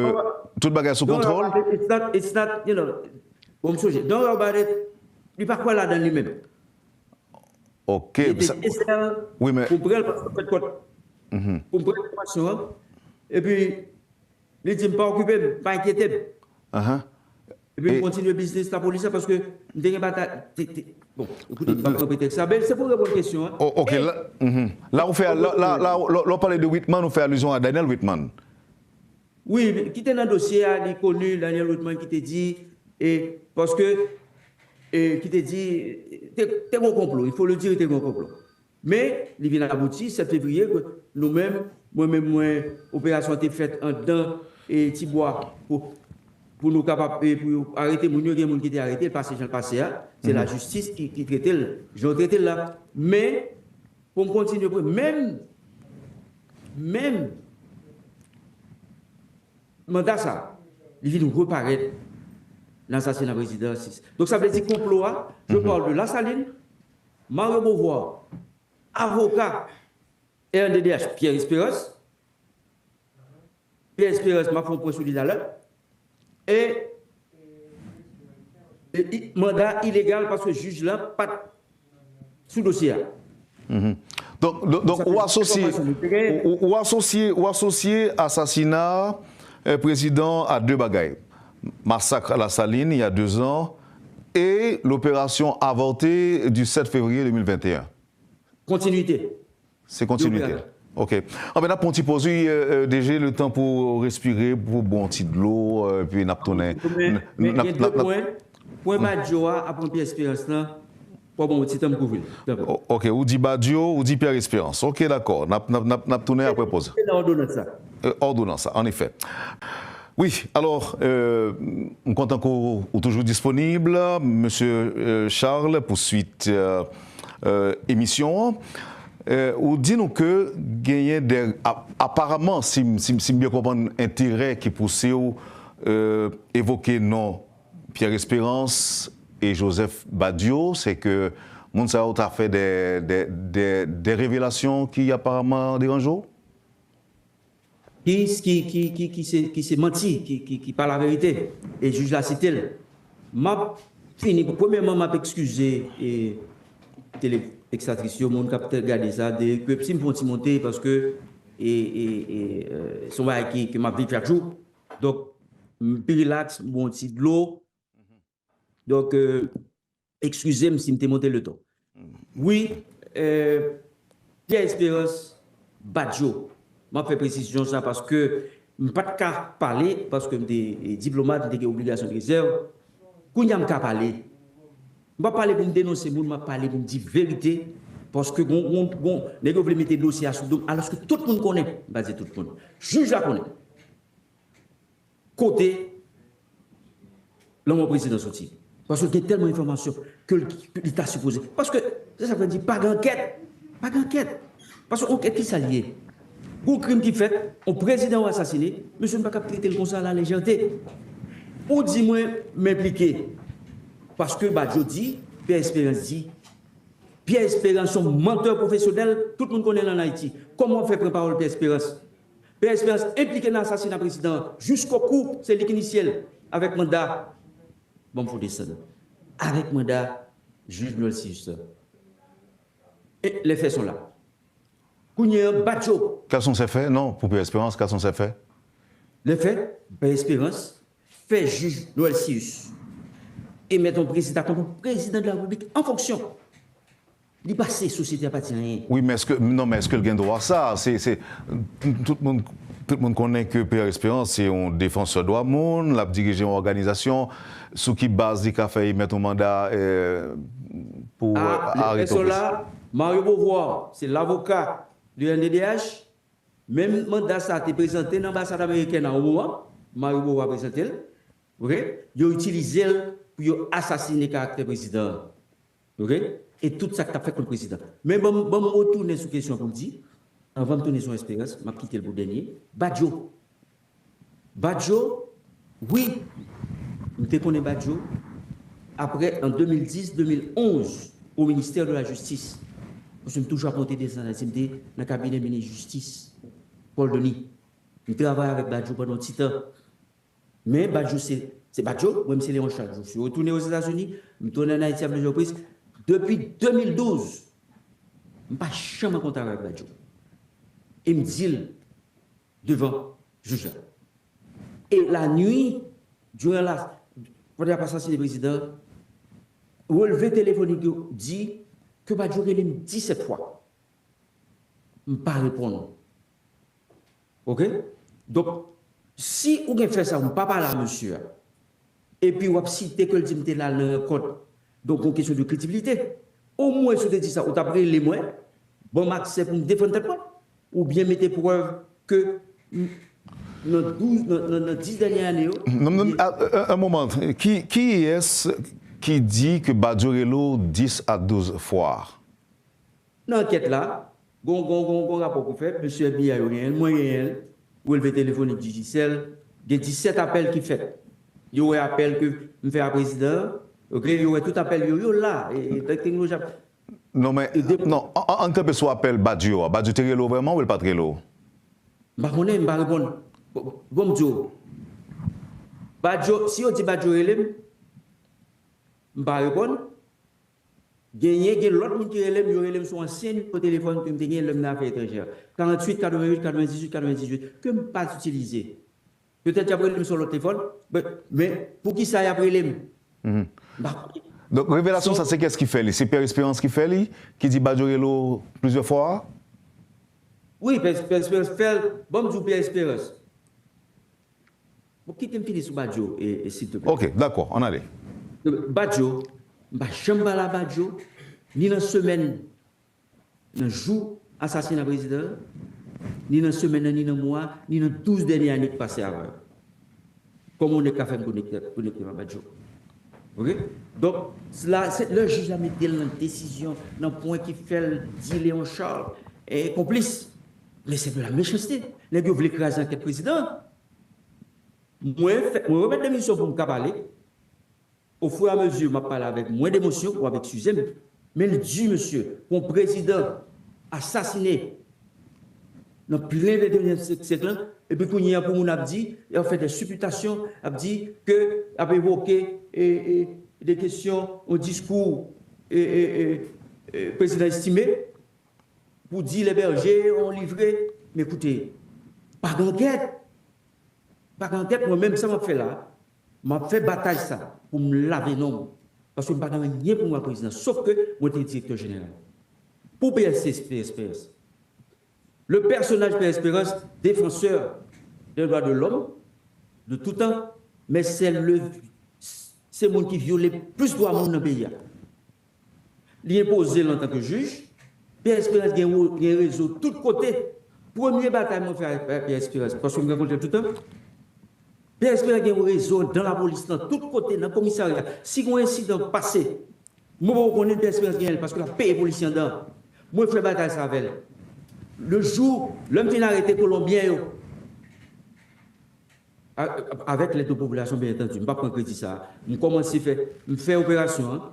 tout bagay sou kontwòl? Don't worry about it. It's not, it's not, you know, bon, m sonje, "Don't worry about it." Li pa kwè ladan li menm. Ok. Li te nesesè pou m pran l paske fèt kòt. Pou m pran enfòmasyon an. Epi, li di m, "Pa okipe m, pa enkyete m." Epi m kontinye biznis lapolis la paske m te gen batay. Te, te, bon, ekoute, m p ap pran pretèks la, men se pou reponn kesyon an. O-, ok, la, la ou fè, la, la, la, lè w pale de Whitman, ou fè alizyon a Daniel Whitman. Wi, ki te nan dosye a, li koni, Daniel Whitman, ki te di, e, paske, e, ki te di, te, te gon konplo, il faut le dire, te gon konplo. Men, li vin abouti, sèt fevriye, ke nou menm, mwen menm, mwen, operasyon an te fèt anndan, e, Tibwa, pou, pou nou kapab, e, pou yo arete moun yo, gen moun ki te arete, l pase jan l pase a, se lajistis ki, ki trete l, jan yo trete l la. Men, pou m kontinye pou menm, menm manda sa, li vin reparèt nan asasina prezidan sis. Donk, sa vle di konplo a, je parle de Lasalin, Mario Beauvoir, avoka R N D D H, Pierre Espérance, Pierre Espérance, m ap fè yon pwen sou li talè. E, e, i-, manda ilegal paske jij la pa t sou dosye a. Mhm. Donk, donk, donk, ou asosye, ou, ou, ou asosye, ou asosye asasina, euh, prezidan a de bagay. Masak Lasalin, il y a deux ans, et l'opération avortée du sept février deux mille vingt et un. Kontinite. Se kontinite. Ok. Anben, n ap pran yon ti poz, wi, euh, euh, D G, letan pou respire, pou bwè yon ti dlo, euh, epi n ap tounen. Men, men gen de pwen. Pwen Badio a, a pran Pierre Espérance lan, Fò ban mwen ti tan m kouvri l, tanpri. O- Ok, ou di Badio, ou di Pierre Espérance. Ok, dakò. N ap, n ap, n ap, n ap tounen apre poz. Se nan òdonans sa. Euh, ordonnance, en effet. Wi, alò, euh, m kontan ke w, ou toujou disponib, mesye, euh, Charles, pou swit, euh, euh, emisyon an. Euh, ou di nou ke genyen de, a- aparaman, si, m- si, m- si m byen konprann enterè ki pouse w, euh, evoke non Pierre Espérance e Joseph Badio, se ke moun sa yo ta fè de, de, de, de revelasyon ki aparaman deranje w? Ki, ki, ki, ki, ki se, ki se manti, ki, ki, ki pa laverite. E jij la site l. M ap fini, premyèman, m ap ekskize e, telespektatris yo, moun k ap gade sa, de ke si m fè yon ti monte, paske e, e, e, euh, se yon bagay ki, ke m ap viv chak jou. Donk, m pi rilaks, m bwè yon ti dlo. Donk, euh, eskize m si m te monte le ton. Wi, euh, Pierre Espérance Badio. M ap fè presizyon sa paske m pa t ka pale, paske m te e, diplomat, m te gen obligasyon de rezèv. Kounye a m ka pale. M pa pale pou m denonse moun, m ap pale pou m di verite. Paske gon, gon, gon, nèg yo vle mete dosye a sou do m, alòske tout moun konnen, m pa di tout moun. Jij la konnen. Kote lanmò prezidan soti. Paske gen tèlman enfòmasyon ke l- ke li ta sipoze. Paske, se sa k fè m di, pa gen ankèt. Pa gen ankèt. Paske ankèt ki sa l ye? Gon krim ki fèt, yon prezidan yo asasine, mesye n pa kab trete l konsa la lejète. Ou di mwen, m enplike. Paske Badio di, Pierre Espérance di, Pierre Espérance se yon mantè pwofesyonèl, tout moun konnen l ann Ayiti. Kòman w fè pran pawòl Pierre Espérance? Pierre Espérance enplike nan asasina prezidan an, jiskobou, se li ki inisye l, avèk manda, bon, fò desann, avèk manda jij Noël Cius la. E les faits sont là. Kounye a, Badio. Quels sont ces faits? Non, pour Pierre Espérance, quels sont ces faits? Les faits, Pierre Espérance fè jij Noël Cius emèt yon prezidan kòm prezidan de la Repiblik an fonksyon. Li pase, sosyete a pa di anyen. Wi, men èske, non, men èske l gen dwa sa? Se, se, tout moun, tout moun konnen ke Pierre Espérance se yon defansè dwa moun, l ap dirije yon òganizasyon. Sou ki baz li ka fè emèt yon manda, eh, pou, eh, arete yon prezidan? Mario Beauvoir, se lavoka de R N D D H. Menm manda sa te prezante nan anbasad amerikèn an yon moman, Mario Beauvoir prezante l. Ok? Yo itilize l pou yo asasine karaktè prezidan an. Ok? E tout sa k t ap fèt kont prezidan. Men ban m, ban m retounen sou kesyon pou m di, anvan m tounen sou Espérance, m ap kite l pou dènye. Badio. Badio, wi, m te konnen Badio. Apre, an de mil dis, de mil onz, o ministè de la jistis. Paske m toujou ap monte desann Ayiti, m te nan kabinè minis jistis, Paul Denis. M travay avèk Badio pandan yon ti tan. Men Badio se, se Badio, mwen m se Léon Charles. Si w retounen Ozetazini, m tounen ann Ayiti a plizyè repriz. Depi de mil douz, m pa janm an kontak avèk Badio. E m di l devan jij la. E lannuit, diran la, pandan y ap asasinen prezidan, relve telefonik yo di ke Badio rele m disèt fwa. M pa reponn. Ok? Donk, si ou gen fè sa, ou pa pale a mesye a, epi w ap site ke l di m te la nan rankont, donk, yon kesyon de kredibilite. Omwen, si w te di sa, ou t ap rele mwen, ban m aksè pou m defann tèt mwen, oubyen mete prèv ke m- nan douz, nan, nan, nan dis dènye ane yo. Non, non, a, a, un moment, ki, kiyès ki di ke Badio rele w dis a douz fwa? Nan ankèt la, gon, gon, gon, gon rapò pou fè, mesye F B I yo genyen l, mwen genyen l, relve telefonik Digicel, gen disèt apèl ki fèt. Yo wè apèl ke m fè a prezidan an, ok, yo wè tout apèl yo, yo la, e, e, teknoloji ap. Non, men, non, an, an, ann kanpe sou apèl Badio a. Badio te rele w vrèman ou l pa t rele w? M pa konnen, m pa reponn. Bon, bon, m di w. Badio, si yo di Badio rele m, m pa reponn. Genyen, gen lòt moun ki rele m, yo rele m sou ansyen nimewo telefòn ke m te gen lè m nan afè etranjè. Karanntuit, katrevennuit, katrevendizuit, katrevendizuit, ke m pa t itilize. Petèt y ap rele m sou lòt telefòn, men, men poukisa y ap rele m? M pa konnen. Donk, revelasyon sa, se kiyès ki fè li? Se Pierre Espérance ki fè li, ki di Badio rele w plizyè fwa a? Wi, Pierre, Pierre Espérance fè l. Bon, m di w Pierre Espérance. Bon, kite m fini sou Badio, e, e, silteplè. Ok, dakò, ann ale. Badio, m pa janm pale a Badio, ni nan semèn, nan jou asasina prezidan an, ni nan semèn nan, ni nan mwa, ni nan douz dènye ane ki pase avan yo. Kòman yon nèg ka fè m konekte, konekte Baba Djo? Oke? Donk, la, se lè jij la mete l nan desizyon, nan pwen ki fè l di Léon Charles e konplis. Men se de la mechanste. Nèg yo vle kraze ankèt prezidan an. Mwen fè, mwen remèt demisyon pou m ka pale. Ofiramezu m ap pale avèk mwens emosyon, w ap eskize m, men l di, mesye, pou yon prezidan asasine nan plen venteyenm syèk, syèk lan, epi kounye a pou moun ap di, y ap fè de sipitasyon, ap di ke, ap evoke e, e, de kesyon, yon diskou e, e, e, e, prezidan Estimé, pou di Lè Bèje, yon livre, men koute, pa gen ankèt. Pa gen ankèt, mwen menm sa m ap fè la, m ap fè batay sa pou m lave non m. Paske m pa gen anyen pou m wè prezidan, sof ke mwen te direktè jeneral. Pou P S C, P S P S, le personnage Pierre Espérance, défenseur des droits de l'homme de tout temps, men se le, se moun ki vyole plis dwa moun nan peyi a. Li enpoze l antanke jij. Pierre Espérance gen, gen rezo tout kote. Premye batay mwen fè avèk Pierre Espérance, paske m rankontre l toutan. Pierre Espérance gen rezo nan lapolis lan, tout kote, nan komisarya. Si gen yon ensidan pase, mwen poko konnen Pierre Espérance genyen l, paske l ap peye polisye anndan. Mwen fè batay sa avè l. Le jou, lè m fin arete Kolonbyen yo, a, avèk lèd de popilasyon, byen antandi, m p ap pran kredi sa a. M kòmanse fè, m fè operasyon an,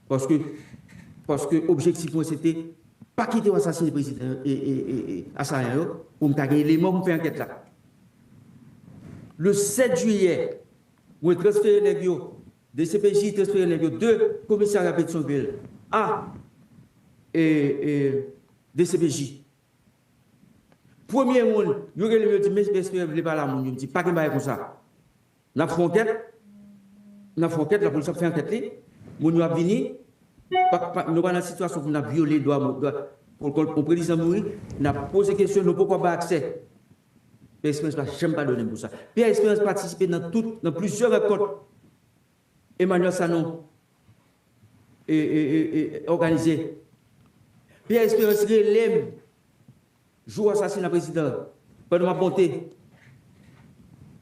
paske, paske objektif mwen se te pa kite yo asasine prezidan e, e, e, e asayan yo, pou m ta gen eleman pou m fè ankèt la. Le sèt jiyè, mwen transfere nèg yo, D C P J transfere nèg yo de komisarya Petyonvil a e, e, D C P J. Premye moun, yo rele m, yo di, "Men, men, men, vle pale a moun yo." M di, "Pa gen bagay konsa. N ap fè ankèt, n ap fè ankèt, lapolis ap fè ankèt li, moun yo ap vini, pa, pa, nou pa nan sitiyasyon pou n ap vyole dwa moun, dwa, pou, pou, pou prezidan mouri, n ap poze kesyon, nou poko bay aksè." Pierre Espérance pa janm padone m pou sa. Pierre Espérance patisipe nan tout, nan plizyè rankont Emmanuel Sanon e, e, e, e, òganize. Pierre Espérance rele m jou asasina prezidan an, pandan m ap monte.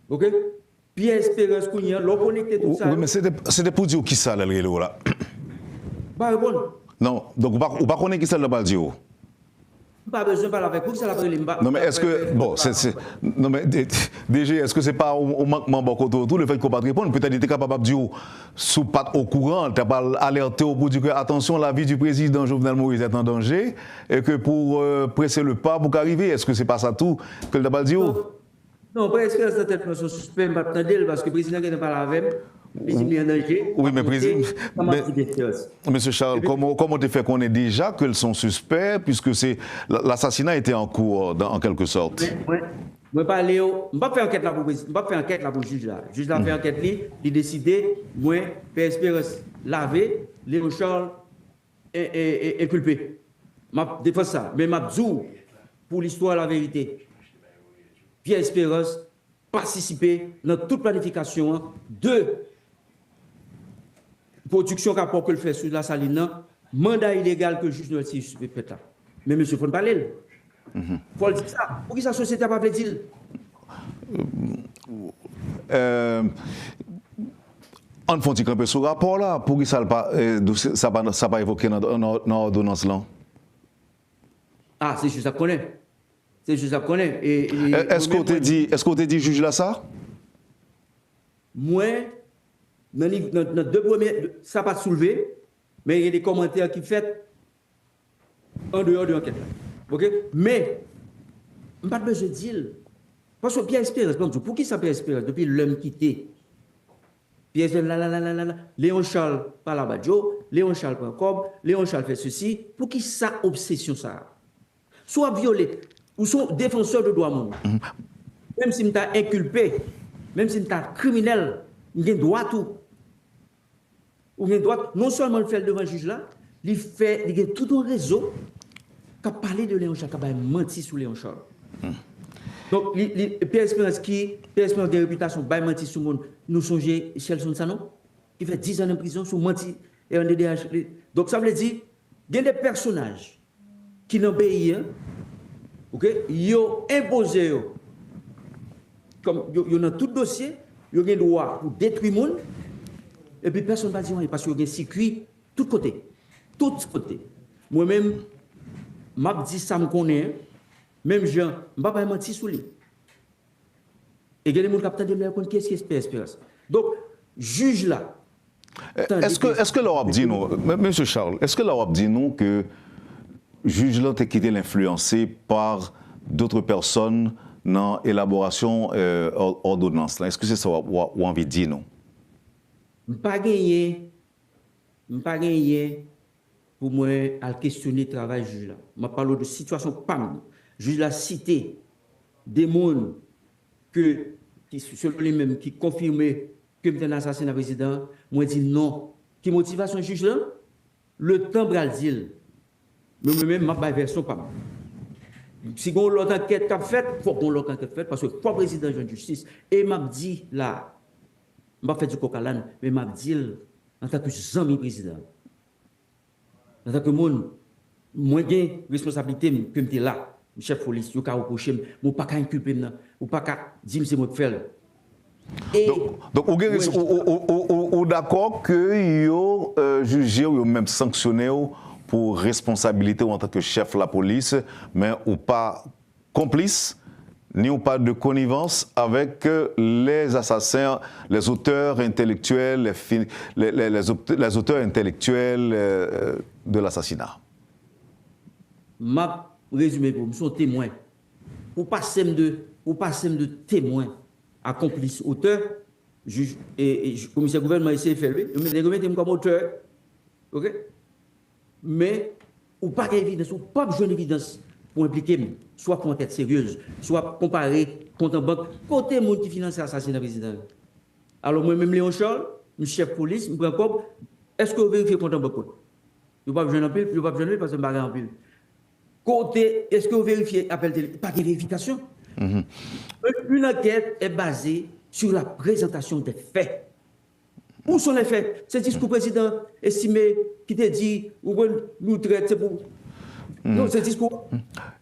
Oke? Pierre Espérance kounye a, lè w konekte tout sa. Wi, men se te, se te pou di w kisa lè l rele w la? M pa reponn. Non, donk ou pa, ou pa konnen kisa l ta pral di w? M pa bezwen pale avèk, poukisa l ap rele m? Non, men èske, bon, se, se, non, men, D G, èske se pa yon, yon mankman bò kote w tou, le fèt ke w pa t reponn? Petèt li te kapab ap di w, si w pa t okouran, l ta pral alète w pou di ke, "Attention, la vie du président Jovenel Moïse est en danger, et que pour, euh, presser le pas pou ka rive." Èske se pa sa tou ke l ta pral di w? Non. Non, Pierre Espérance nan tèt mwen se yon sispè, m p ap tande l, paske prezidan gentan pale avè m, li di m li an danje. Wi, men prezidan, men, Mesye Charles, kòman, kòman w te fè konnen deja ke l se yon sispè, puisque c'est, l, l'assassinat était en cours, dans, en quelque sorte? Mwen, mwen, mwen pale yo, m p ap fè ankèt la pou prezidan, m p ap fè ankèt la pou jij la. Jij la fè ankèt li, li deside, mwen, Pierre Espérance lave, Léon Charles e, e, e, enkilpe. M ap defann sa, men m ap di w, pou listwa, laverite, Pierre Espérance patisipe nan tout planifikasyon an de pwodiksyon rapò ke l fè sou Lasalin nan, manda ilegal ke jij Noël Cyrus te fèt la. Men mesye, fò n pale l. Fò l di sa. Poukisa sosyete a pa vle di l? Euh, ann fè yon ti kanpe sou rapò la. Poukisa l pa, eh, sa pa, sa pa evoke nan, nan, nan òdonans lan? Ah, se jij la k konnen. Se jij la k konnen. E, e, èske w te di, èske w te di jij la sa? Mwen, nan, nan, nan de premye, sa pa t soulve, men gen de kòmantè ki fèt an deyò de ankèt la. Oke? Men, m pa t bezwen di l. Paske Pierre Espérance, ban m di w, poukisa Pierre Espérance, depi lè m kite, Pierre Espérance, la, la, la, la, la, la, Léon Charles pale a Badio, Léon Charles pran kòb, Léon Charles fè sesi, poukisa obsesyon sa a? Si w ap vyole, ou se yon defansè de dwa moun. Menm si m ta enkilpe, menm si m ta kriminèl, m gen dwa tou. Ou gen dwa, non sèlman l fè l devan jij la, li fè, li gen tout yon rezo k ap pale de Léon Charles, k ap bay manti sou Léon Charles. Donk, li, li, Pierre Espérance ki, Pierre Espérance gen repitasyon bay manti sou moun. Nou sonje Shelson Sanon, ki fè diz an nan prizon sou manti, e an D D H. Donk, sa vle di, Gen de pèsonaj ki nan peyi a, oke, yo enpoze yo. Kòm yo, yo nan tout dosye, yo gen dwa pou detwi moun, epi pèsonn pa di anyen, paske yo gen sikui tout kote. Tout kote. Mwen menm, m ap di sa m konnen, menm jan, m pa bay manti sou li. E gen de moun k ap tande m la, yo konn kiyès ki Espè Esperans. Donk, jij la, tande Èske, ke èske lè w ap di nou, men- Mesye Charles, èske lè w ap di nou ke jij lan te kite l enfliyanse pa d'autres personnes nan elaborasyon, euh, ò- òdonans lan? Èske se sa w ap- w ap- w anvi di nou? M pa genyen, m pa genyen pou mwen al kesyone travay jij la. M ap pale w de sitiyasyon pa m. Jij la site de moun ke, ki, selon li menm, ki konfime ke m te nan asasina prezidan an. Mwen di non. Ki motivasyon jij la? Letan pral di l. Men mwen menm, m ap bay vèsyon pa m. Si gen yon lòt ankèt k ap fèt, fòk gen yon lòt ankèt fèt, paske fò prezidan jwenn jistis. E m ap di la, m p ap fè di kòk alèn, men m ap di l antanke zanmi prezidan an. Antanke moun, mwen gen responsablite m ke m te la. M chèf polis, yo ka repwoche m, men ou pa ka enkilpe m nan. Ou pa ka di m se mwen k fè l. E Donk, donk ou gen res- ou, ou, ou, ou, ou, ou dakò ke yo euh, jije w, yo menm sanksyone w pou responsabilite w antanke chèf lapolis, men ou pa konplis, ni ou pa de konivans avèk euh, les assassins, les auteurs intellectuels, les, fi- les, les, les aut- les auteurs intellectuels euh, de l'assassinat. M ap rezime pou ou, m se yon temwen. Ou pase m de, ou pase m de temwen a konplis, otè, jij, e, e, komisè gouvènman eseye fè l, wi. Yo mete, yo mete m kòm otè. Oke? Men, ou pa gen evidans, ou p ap jwenn evidans pou enplike m. Swa pou ankèt seryez, swa konpare kont an bank. Kote moun ki finanse asasina prezidan yo? Alò, mwen menm Léon Charles, m chèf polis, m pran kòb, èske yo verifye kont an bank mwen? Yo p ap jwenn anpil, yo p ap jwenn li paske m pa gen anpil. Kote, èske yo verifye apèl tele? Pa gen verifikasyon. Une enquête est basée sur la présentation des faits. Où sont les faits? Se diskou prezidan Estimé ki te di, ou konn, nou trèt, se pou. Non, se diskou.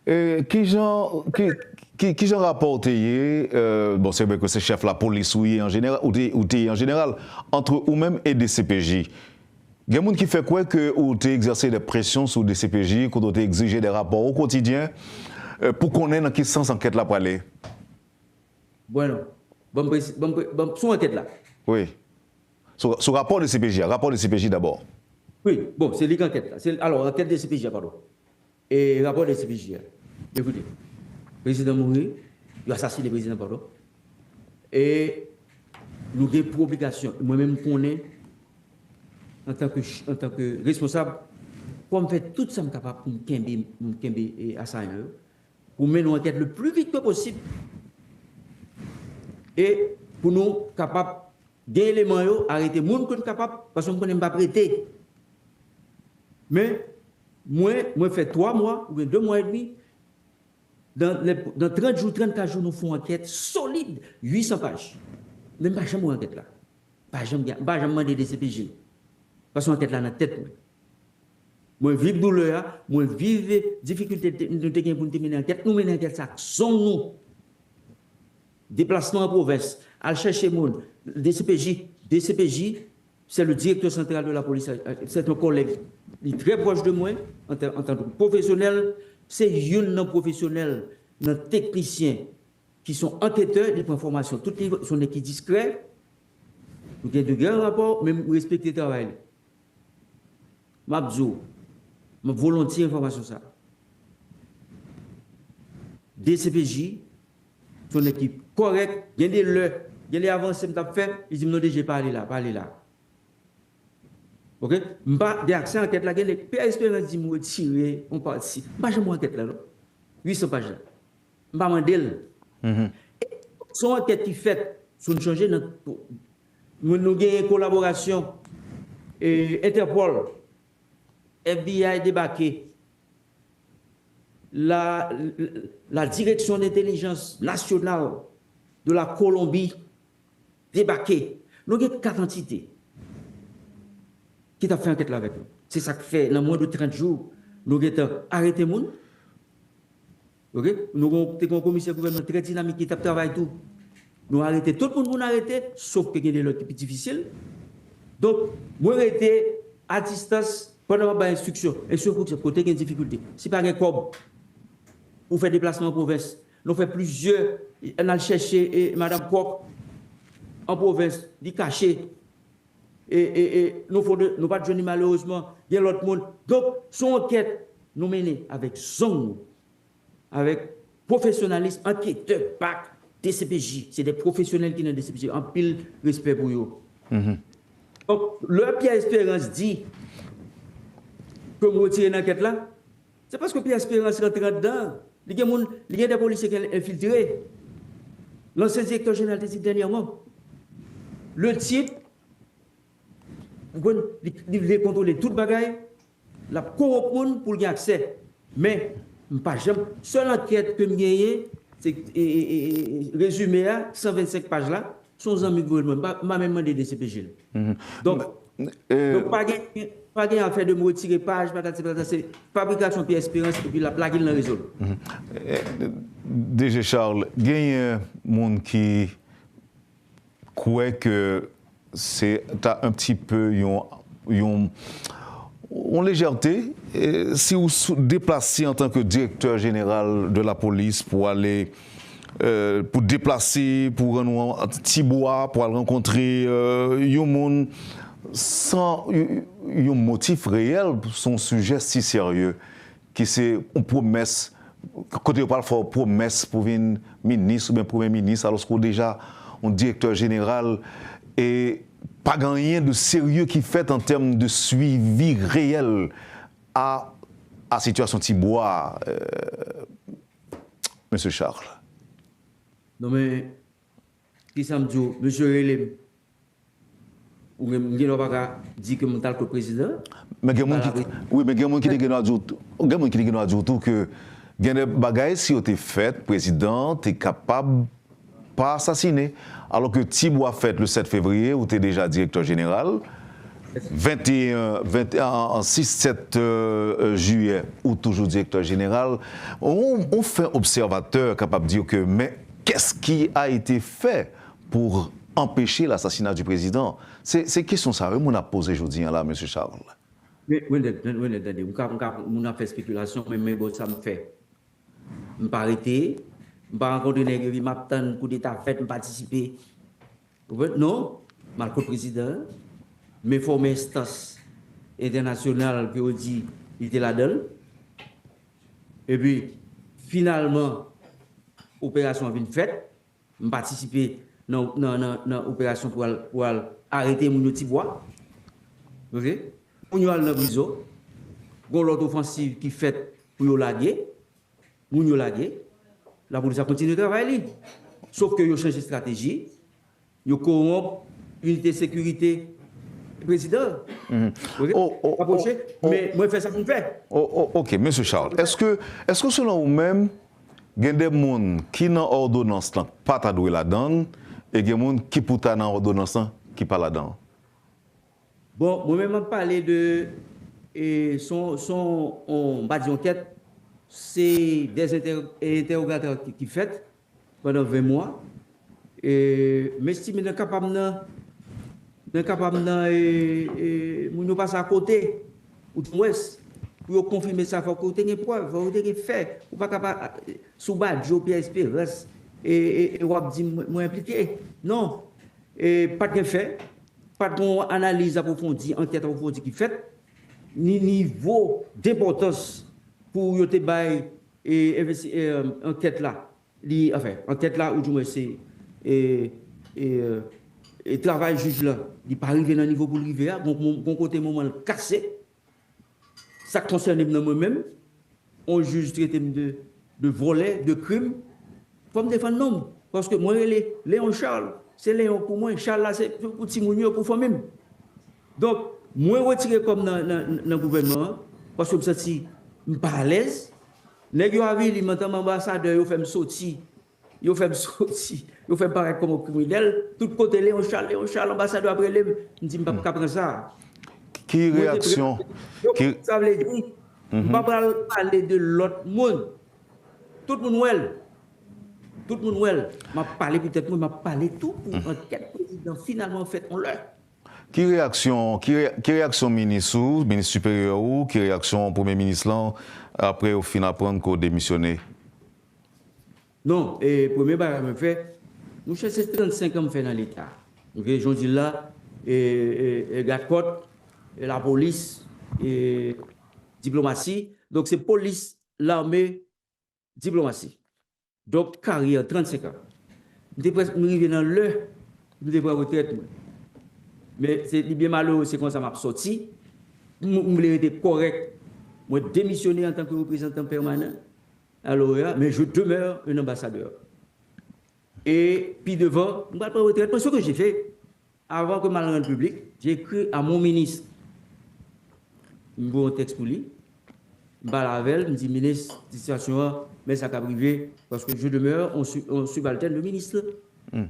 E kijan ki, ki, kijan rapò w te ye? Euh, bon, se vre ke se chèf lapolis ou ye an jeneral, ou te, ou te ye an jeneral, ant ou menm e D C P J. Gen moun ki fè kwè ke ou te egzèse de presyon sou D C P J, kote w te egzije de rapò o kotidyen euh, pou konnen nan ki sans ankèt la prale. Bon, non. Bon, presi- bon, pre- bon, sou ankèt la. Wi. Sou, sou rapò de C P J a, rapò de C P J dabò. Wi, bon, se li k ankèt la. Se, alò, ankèt de C P J a, padon. E rapò de C P J a. Ekoute, prezidan mouri, yo asasine prezidan, padon. E nou gen pou obligasyon, mwen menm m konnen, antanke, antanke responsab, pou m fè tout sa m kapab pou m kenbe, pou m kenbe e, asayan yo, pou mennen yon ankèt le plus vite que possible. E pou nou kapab gen eleman yo, arete moun ke n kapab, paske m konnen m p ap rete. Men, mwen, mwen fè twa mwa, oubyen de mwa edmi, dan, lè- dan trant jou, trannkat jou, nou fè yon ankèt solid, uit san paj. Men m pa janm wè ankèt la. Pa janm gen, m pa janm mande D C P J. Paske ankèt la nan tèt mwen. Mwen viv doulè a, mwen viv difikilte te- nou te gen pou n te mennen ankèt, nou mennen ankèt sa ak zong nou. Deplasman an pwovens, al chèche moun, D C P J, D C P J, c'est le directeur central de la police, c'est un collègue, li trè pwòch de mwen, an tan- an tan ke pwofesyonèl, se youn nan pwofesyonèl, nan teknisyen, ki se yon anketè, li pran fòmasyon tout nivo, se yon nèg ki diskrè, nou gen de gran rapò, men m respekte travay li. M ap di w, m ap volontye enfòmasyon sa. D C P J, se yon nèg ki kòrèk, gen de lè, gen de avanse m t ap fè, li di m non D G pa ale la, pa ale la. Oke? M pa, de aksè ankèt la, gen de, Pierre Espérance di m retire yon pati. M pa janm wè ankèt la, non. Uit san paj la. M pa mande l. Se yon ankèt ki fèt, si w sonje, nan, nou, nou genyen kolaborasyon e, Interpol, F B I debake, la, la Direction d'Intelligence Nationale de la Colombie debake. Nou gen kat antite ki t ap fè ankèt la avèk nou. Se sa k fè nan mwens de trant jou, nou gentan arete moun. Ok? Nou gon- te gen yon komisè gouvènman trè dinamik ki t ap travay tou. Nou arete tout moun pou n arete, sof ke gen de lòt ki pi difisil. Donk, mwen rete a distans pandan m ap bay enstriksyon. Enstriksyon pou kote gen difikilte. Si pa gen kòb, ou fè deplasman an pwovens. Nou fè plizyè, n al chèche e, madanm Kòk an pwovens, li kache. E, e, e nou fon de, nou pa t jwenn li malerezman, gen lòt moun. Donk, se yon ankèt nou mennen avèk zong nou, avèk pwofesyonalis, anketè, bak, D C P J. Se de pwofesyonèl ki nan D C P J. Anpil respè pou yo. Donk, lè Pierre Espérance di ke m retire nan ankèt la, se paske Pierre Espérance rantre anndan. Li gen moun, li gen de polisye ki enfiltre. Lansyen direktè jeneral te di dènyèman, le tip, ou konn, li, li vle kontwole tout bagay, l ap kowonp moun pou l gen aksè. Men, m pa janm, sèl ankèt ke m genyen, se e, e, e, e, rezime a, san vennsenk paj la, se yon zanmi gouvènman, m pa, m pa menm mande D C P J l. Donk, donk pa gen, pa gen afè de m retire paj, patati patata, se fabrikasyon Pierre Espérance, epi l ap lage l nan rezo l. D G Charles, genyen moun ki kwè ke se ta un petit peu yon, yon, yon lejète, e, si w sou- deplase antanke direktè jeneral de la polis pou ale, e, pou deplase, pou rann ou an ti bwa, pou al rankontre, e, yon moun san yon, yon motif reyèl, se yon sijè si serye ki se yon pwomès, kote yo pral fè w pwomès pou vin minis oubyen premye minis, alòske w deja yon direktè jeneral, e pa gen anyen de serye ki fèt an tèm de swivi reyèl a, a sitiyasyon Tibwa a, e, mesye Charles. Non, men, kisa m di w? Mesye rele m. Ou gen, m gen dwa pa ka di ke m t al kot prezidan. Men gen moun ki, wi, men gen moun ki te gen dwa di w tou, gen moun ki te gen dwa di w tou ke gen de bagay, si yo te fèt, prezidan te kapab pa asasine. Alò ke Tibwa fèt le sèt fevriye, ou te deja direktè jeneral. Venteyen, venteyen, an, an sis, sèt, e, e, jiyè, ou toujou direktè jeneral. On, on fen obsèvatè kapab di ke, men, qu'est-ce qui a été fait pour empêcher l'assassinat du président? Se, se kesyon sa yo moun ap poze jodi a la, mesye Charles. Men, Wendell, Wendell, tande, m ka, m ka, moun ap fè espekilasyon, men, men bon, sa m fè. M pa rete, m pa rankontre nèg yo, epi m ap tann koudeta fèt, m patisipe. Ou konprann? Non, m al kot prezidan an, m enfòme enstans entènasyonal ke yo di li te ladan l. Epi, finalman, operasyon an vin fèt. M patisipe nan, nan, nan, nan operasyon pou al, pou al arete moun yo Tibwa. Ok? Moun yo al nan prizon. Gon lòt ofansiv ki fèt pou yo lage. Moun yo lage. Lapolis ap kontinye travay li. Sof ke yo chanje estrateji. Yo kowonp inite sekirite prezidan. Ok? Rapwoche. Men mwen fè sa pou m fè. Ok, mesye Charles. Èske, èske selon ou menm, gen de moun ki nan òdonans lan pa ta dwe ladan l, e gen moun ki pou ta nan òdonans lan ki pa ladan l? Bon, mwen menm m ap pale de, e, son, son, on, m pa di ankèt, se de entèwogatè ki, ki fèt pandan ven mwa. E, m estime nan ka pa m nan, nan ka pa m nan, e, e, moun yo pase akote, ou di mwens, pou yo konfime sa, fòk ou te gen prèv, fòk ou te gen fè. Ou pa ka pa, sou badjo Pierre Espérance, e, e, e w ap di m, mwen enplike. Non. E, pa t gen fè, pa t gen yon analiz apwofondi, ankèt apwofondi ki fèt, ni nivo denpòtans pou yo te bay e, envesti-, e, ankèt la, li, anfen, ankèt la, ou di mwen se, e, e, e travay jij la, li pa rive nan nivo pou l rive a, gon, gon kote moman l kase, sa k konsène m nan mwen menm, on jij trete m de, de vòlè, de krim, fò m defann non m, paske mwen rele Léon Charles, se Léon pou mwen, Charles la se pou, pou timoun yo, pou fanmi m. Donk, mwen retire kò m nan, nan, nan gouvènman an, paske m santi m pa alèz. Nèg yo avili m antanm anbasadè, yo fè m soti. Yo fè m soti. Yo fè m parèt kòm yon kriminèl. Tout kote, Léon Charles, Léon Charles, anbasadè ap rele m. M di m p ap ka pran sa. Ki reyaksyon? Ki... Sa vle di, m pa pral pale de lòt moun. Tout moun wè l. Tout moun wè l. M ap pale pou tèt mwen, m ap pale tou pou ankèt prezidan finalman fèt yon lè. Ki reyaksyon, ki re, ki reyaksyon minis ou, minis siperyè ou, ki reyaksyon premye minis lan apre yo fin aprann ke w demisyone? Non, e premye bagay mwen fè, monchè, se trannsenk an m fè nan Leta. Ok, jan w di l la, e, e, e gadkòt, e lapolis, e diplomasi. Donk, se polis, lame, diplomasi. Donk, karyè trannsenk an. M te prèske, m rive nan lè m te pran retrèt mwen. Men se, li byen malere, se konsa m ap sòti. M, m vle rete kòrèk. Mwen demisyone antanke reprezantan pèmanan a l'OEA, mais je demeure un ambassadeur. E pi devan, m pral pran retrèt mwen, ce que j'ai fait, avant que m al rann piblik, j'ai écrit à mon ministre. M voye yon tèks pou li. M pale avè l, m di, minis, sitiyasyon an, men sa k ap rive, paske je demeure un su, un subalterne de ministre. Hmm.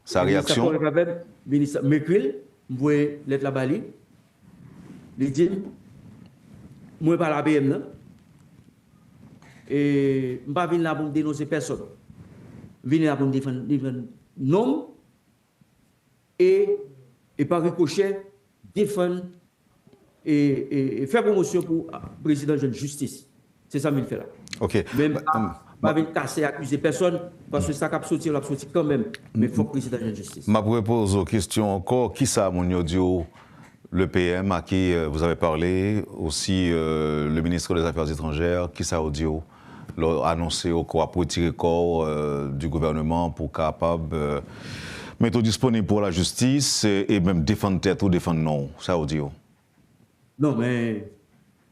Sa reyaksyon? Minis la kòrèk avè m, minis la, m ekri l, m voye lèt la ba li. Li di m, mwen pa la P M nan. E m pa vin la pou m denonse pèsonn. M vin la pou m defann, defann non m e, e pa ripochè, defann e, e, e fè pwomosyon pou, a, prezidan jwenn jistis. Se sa m vin fè la. Ok. Men m pa, m pa vin kase, akize pèsonn, paske sa k ap soti, l ap soti kanmenm. Men fòk prezidan jwenn jistis. M ap repoze w kesyon ankò. Kisa moun yo di w, le P M à qui, euh, vous avez parlé, aussi, euh, le ministre des Affaires étrangères, kisa yo di w lè w anonse yo ke w ap retire kò w, euh, du gouvernement pou w kapab, euh, mete w disponib pou lajistis e, e menm defann tèt ou, defann non w? Sa yo di w? Non, men,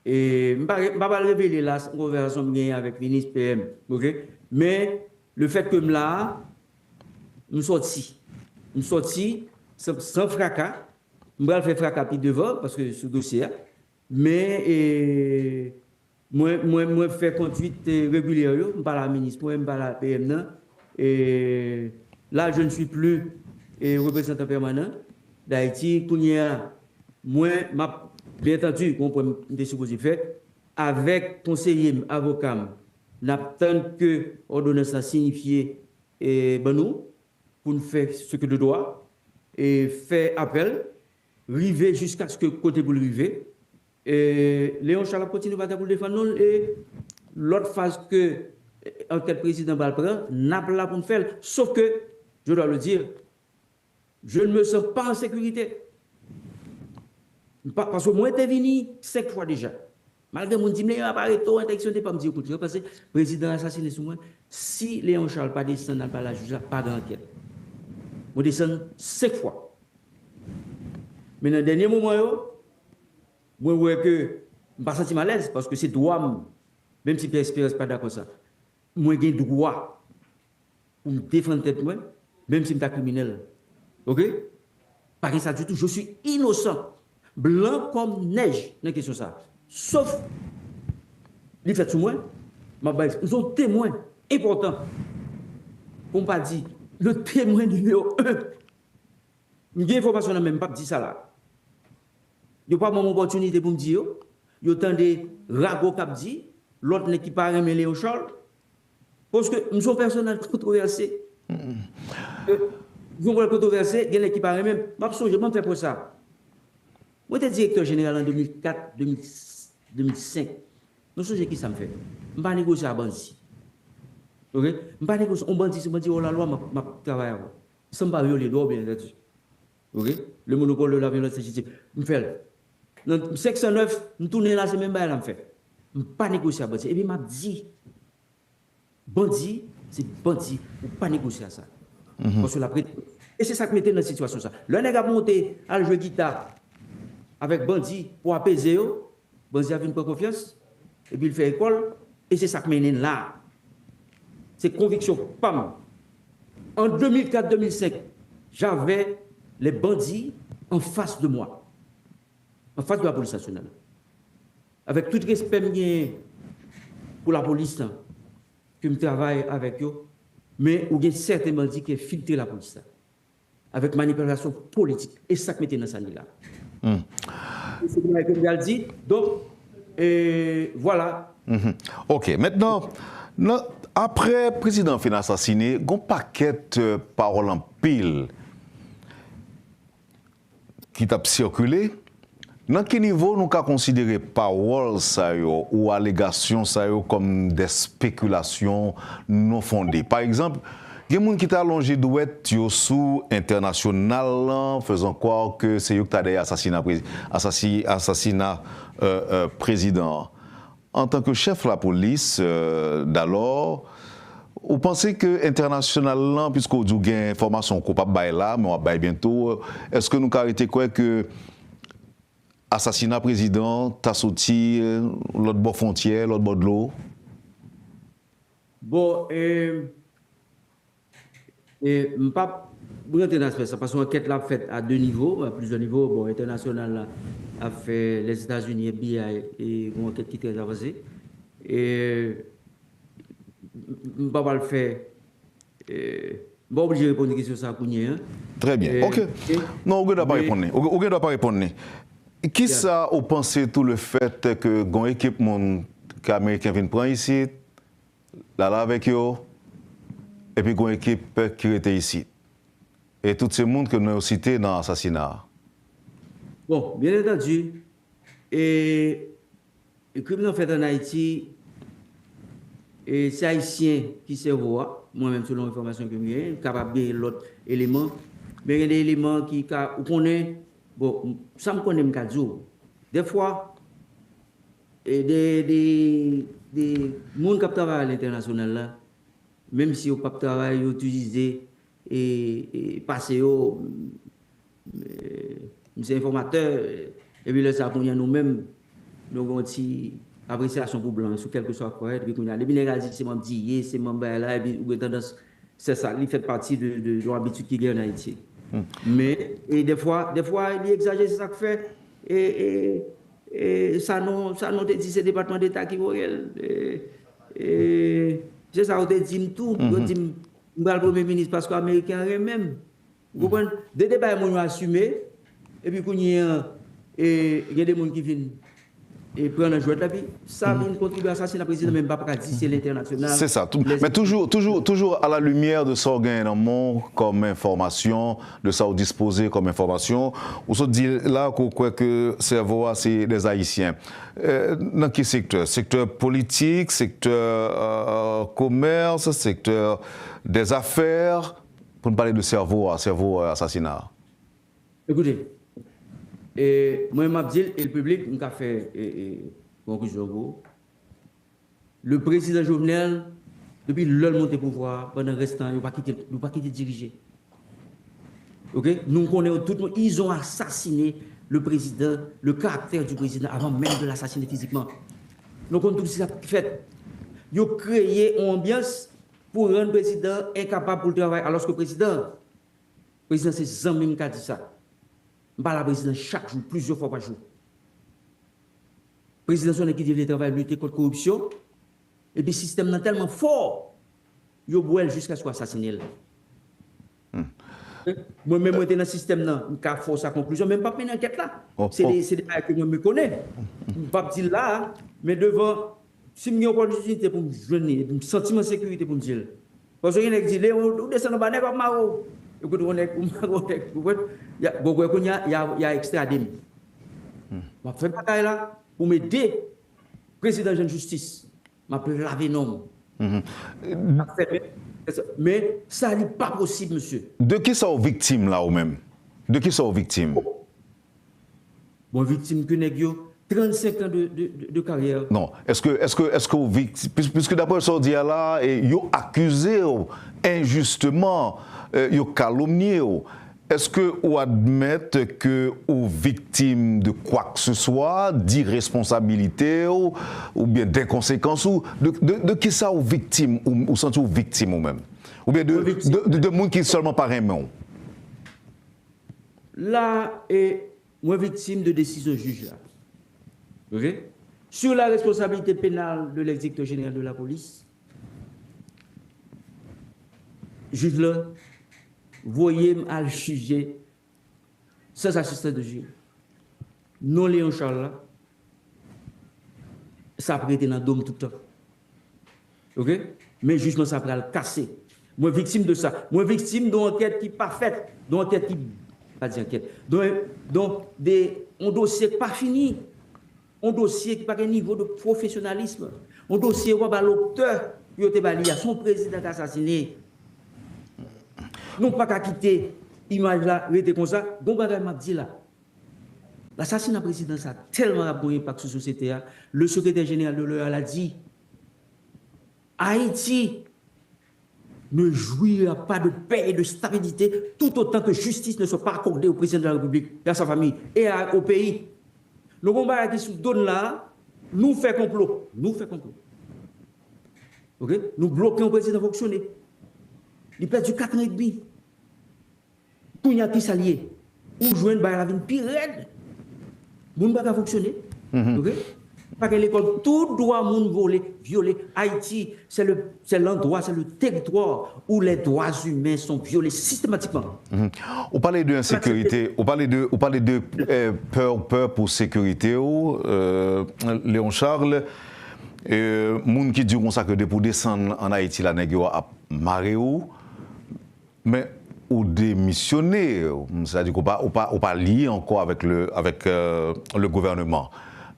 e, m pa, m pa pral revele la, konvèsasyon m genyen avèk minis P M, ok? Men, le fait que m la a, m sòti. M sòti san, san fraka. M pral fè fraka pi devan, paske sou dosye a. Men, e, mwen, mwen, mwen fè kondwit, e, regilyè yo. M pale a minis mwen, m pale a P M nan. E, là, je ne suis plus, e, représentant permanent d'Haïti. Kounye a, mwen, m ap, byen antandi, konprann m te sipoze fè, avèk konseye m, avoka m, n ap tann ke òdonans la siyifye, e, ban nou, pou n fè ce que de droit, e fè apèl, rive jiskaske kote pou l rive. E Léon Charles ap kontinye batay pou l defann non l, e lòt faz ke, e, ankèt prezidan pral pran, n ap la pou n fè l. Sof ke, je dois le dire, je ne me sens pas en sécurité. M pa, paske mwen te vini senk fwa deja. Malgre moun di m, Léon ap arete w, entèdiksyon depa, m di, ekout, jan panse prezidan asasinen sou mwen, si Léon Charles pa desann al pale a jij la, pa gen ankèt. Mwen desann senk fwa. Men nan dènye moman yo, mwen wè ke m pa santi m alèz, paske se dwa m, menm si Pierre Espérance pa dakò sa. Mwen gen dwa pou m defann tèt mwen, menm si m ta kriminèl. Ok? Pa gen sa ditou. Je suis innocent. Blan kòm nèj nan kesyon sa. Sof li fèt sou mwen, m ap bay, m se yon temwen enpòtan. Pou m pa di, le témoin numéro un. M gen enfòmasyon nan men m, m p ap di sa la. Yo pa ban m opòtinite pou m di yo. Yo tande rago k ap di, lòt nèg ki pa renmen Léon Charles. Paske m se yon pèsonaj kontwovèse. E, m se yon pèsonaj kontwovèse, gen nèg ki pa renmen m. M ap sonje, ban m fè pwen sa. Mwen te direktè jeneral an de mil kat, de mil, de mil senk. Nou sonje kisa m fè? M pa negosye a bandi. Ok? M pa negosye. On bandi, se bandi, o lalwa, m ap, m ap travay avè w. San m pa vyole dwa oubyen entèdi. Ok? Le monopole de la violence légitime. M fè l. Nan senk san nèf, m tounen la, se menm bagay la m fè. M pa negosye a bandi. Epi m ap di, bandi, se bandi, ou pa negosye a sa. Paske l ap ret. E se sa k mete l nan sitiyasyon sa. Lè nèg ap monte al jwe gita avèk bandi pou apeze yo, bandi a vin pran konfyans, epi l fè ekòl, e se sa k mennen n la. Se konviksyon pa m. En deux mille quatre, deux mille cinq, j'avais les bandits en face de moi, en face de la police nationale. Avèk tout respè m genyen pou lapolis lan, ke m travay avèk yo, men ou gen sèten bandi ki enfiltre lapolis la avèk manipilasyon politik. E sa k mete n nan sa n ye la. Hmm. se bagay ke m pral di. Donk, e, vwala. Mhm. Ok, mentnan, nan, apre prezidan an fin asasine, gon pakèt euh, pawòl anpil ki t ap sikile. Nan ki nivo nou ka konsidere pawòl sa yo ou alegasyon sa yo kòm de spekilasyon non fonde? Pa egzanp, gen moun ki ta lonje dwèt yo sou entènasyonal lan, faisant croire ke se yo ki ta dèyè asasina, asasina euh, euh, prezidan an. Antanke chèf lapolis, euh, Dalò, ou panse ke entènasyonal lan, piske w di w gen enfòmasyon ou pa bay la, men w ap bay byento, èske nou ka rete kwè ke asasina prezidan an ta soti euh, lòt bò fwontyè, lòt bò dlo? Bon, e, e, m p ap rantre nan aspè sa, paske ankèt la ap fèt a de nivo, a plizyè nivo. Bon, entènasyonal la ap fè Lèzetazini, F B I, e yon ankèt ki trè avanse. E m pa pral fè, e, m pa oblije reponn kesyon sa kounye a. Trè byen. Ok. Non, ou gen dwa pa reponn li. Ou gen dwa pa reponn li. Kisa ou panse tou le fèt ke gon ekip moun ke Ameriken vin pran isit, l ale avèk yo, epi gon ekip ki rete isit? E tout se moun ke non yo site nan asasina a. Bon, byen antandi, e, e krim nan fèt ann Ayiti, e se Ayisyen ki sèvo a, mwen menm selon enfòmasyon ke m genyen, kapab genyen lòt eleman, men gen de eleman ki ka, ou konnen, bon, sa m konnen m ka di w, dèfwa, e de, de, de moun k ap travay alentènasyonal la, menm si yo p ap travay, yo itilize e, e pase yo, e, m se enfòmatè, epi lè sa kounye a nou menm, nou gen yon ti apresyasyon pou blan sou kèlkeswa kwayans, epi kounye a, depi nèg la di se manm D I A, se manm bagay la, epi ou gen tandans, se sa, li fèt pati de, de, de yon abitid ki gen ann Ayiti. Men, e dèfwa, dèfwa, li egzajere, se sa k fè, e, e, e Sanon, Sanon te di se Depatman Deta ki voye l. E, e, se sa yo te di m tou. Yo di m, m pral premye minis paske Ameriken an renmen m. Ou konprann? De, de bagay moun yo asime, epi kounye a, e, gen de moun ki vin e pran nan jwèt la, epi sa vin kontribye a asasina prezidan, men m p ap ka di se lentènasyonal. Se sa. Men toujou, toujou, toujou à la lumière de sa w genyen nan men w kòm enfòmasyon, de sa w dispoze kòm enfòmasyon, ou sot di la ke w kwè ke sèvo a se dè Ayisyen. Euh, nan ki sektè? Sektè politik, sektè euh, komès, sektè dè zafè, pou n pale de sèvo a, sèvo euh, asasina a? Ekoute, e, mwen m ap di l, e l piblik, m ka fè e, e, konklisyon pou ou. Le prezidan Jovenel, depi lè l monte pouvwa a, pandan rès tan an, yo pa kite, yo pa kite dirije. Ok? Nou konnen yo tout, ils ont assassiné le président, le caractère du président avant même de l'assassiner physiquement. Nou konn tout sa ki fèt. Yo kreye yon anbyans pou rann prezidan enkapab pou l travay, alòske prezidan, prezidan se zanmi m ka di sa. M pale a prezidan chak jou, plizyè fwa pa jou. Prezidan se yon nèg ki te vle travay, lite kont koripsyon, epi sistèm nan tèlman fò, yo bwè l jiskaske yo asasinen l. Mwen menm mwen te nan sistèm nan, m ka fè w sa konklisyon, men m p ap mennen ankèt la. Se de, se de bagay ke mwen m konnen. M p ap di l la a, men devan, si m gen opòtinite pou m jwenn li, epi m santi m an sekirite pou m di l. Paske gen nèg di, lè ou desann anba nèg ap mare w. Ekoute, yon nèg, ou mare yon nèg, ou konprann? Bon, kounye a, y a, y a ekstrade m. M ap fè bagay la pou m ede prezidan jwenn jistis. M ap lave non m. Men sa li pa posib, mesye. De kisa w viktim la ou menm? De kisa w viktim? Bon, viktim ke nèg yo, trannsenk an de, de, de, de karyè. Non, èske, èske, èske w viktim, piske dapre sa w di a la, yo akize w enjisteman, yo kalomnye w. Èske ou admèt ke ou viktim de kwakeseswa, d'iresponsabilite w, oubyen denkonsekans ou? De, de, de kisa ou viktim, ou, ou santi w viktim ou menm? Oubyen de, de, de, de moun ki sèlman pa renmen w? La, e, mwen viktim de desizyon jij la. Ok? Sur la responsabilité pénale de l'ex-directeur général de la police, jij la voye m al jije sans assistance de juge. non Léon Charles la, sa ap rete nan do m tout tan. Oke? Men jijman sa pral kase. Mwen viktim de sa. Mwen viktim de yon ankèt ki pa fèt. De yon ankèt ki, pa di ankèt. De, de, de yon dosye ki pa fini. Yon dosye ki pa gen nivo de pwofesyonalis. Yon dosye yo pa ba l otè pou yo te ba li a. Se yon prezidan k asasinen. Nou pa ka kite imaj la rete konsa. Gon bagay m ap di la. Lasasina prezidan sa tèlman ap gen yon enpak sou sosyete a. Le secrétaire général de l'O E A la di, Haïti ne jouira pas de paix et de stabilité tout autant que justice ne soit pas accordée au président de la République et à sa famille et à, au pays. Nou gon bagay ki sou do n la, nou fè konplo, nou fè konplo. Oke? Nou bloke yon prezidan fonksyone. Li pèdi kat an edmi. Kounye a, kisa l ye? Ou jwenn bagay la vin pi rèd. Moun pa ka fonksyone. Oke? Pa gen lekòl, tout dwa moun vole, vyole. Ayiti, c'est le, c'est l'endroit, c'est le territoire où les droits humains sont violés systématiquement. Ou pale de ensekirite, ou pale de, ou pale de eh, pè, pè pou sekirite w, eh, Léon Charles. Eh, moun ki di w konsa ke depi w desann ann Ayiti la, nèg yo ap mare w. Men ou demisyone, sètadi ke ou pa, ou pa, ou pa lye ankò avèk le, avèk euh, le gouvèneman.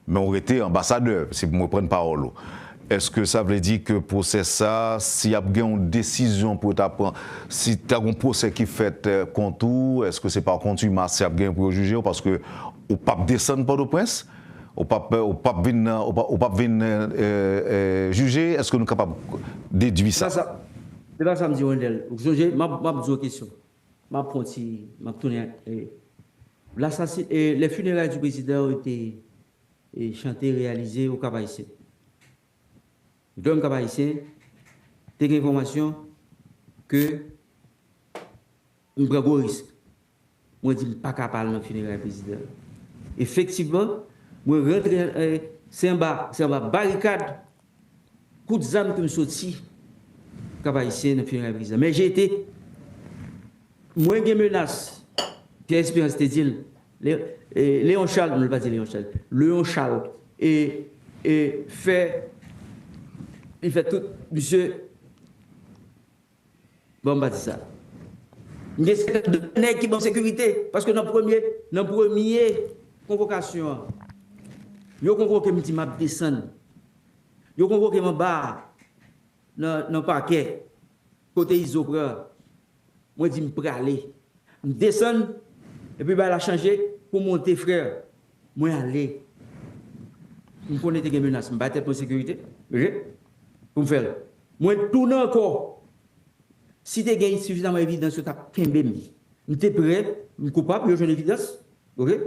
Men ou rete anbasadè, si m reprann pawòl ou. Èske sa vle di ke pwosè sa, si y ap gen yon desizyon pou yo ta pran, si ta gen yon pwosè ki fèt euh, kont ou, èske se pa kont ou mas y ap gen pou yo jije w? Paske ou p ap desann Pòtoprens, ou p ap, ou p ap vin, ou p ap, ou p ap vin euh, euh, jije, èske nou kapab dedui sa? Se pa sa m di Wendell. Ou sonje, m ap, m ap di w kesyon. M ap pran ti, m ap tounen. Eh, l'assassin, eh, les funérailles du président ont été eh, chanté, réalisé au Cap-Haïtien. Dòm Cap-Haïtien te gen enfòmasyon ke m pran gwo risk. Mwen di m pa ka pa al nan fineray prezidan. Efektivman, mwen rantre, eh, se anba, se anba barikad, kout zam ke m soti Cap-Haïtien nan fineray prezidan. Men jete, mwen gen menas, Pierre Espérance te di l, Lé, eh, Léon Charles, non, li pa di Léon Charles, Léon Charles, e, e fè, li fè tout, misye, Bon, m pa di sa. M gen senkann de nèg ki ban m sekirite. Paske nan premye, nan premye konvokasyon an, yo konvoke m di m ap desann. Yo konvoke m anba a, nan, nan pakè, kote Izo pran. Mwen di m prale. M desann, epi bagay la chanje pou monte, frè. Mwen ale. M konnen te gen menas, m bay tèt mwen sekirite, oke? Pou m fè l. Mwen tounen ankò. Si te gen sifizaman evidans, yo t ap kenbe m. M te prè, m koupab, yo jwenn evidans, oke?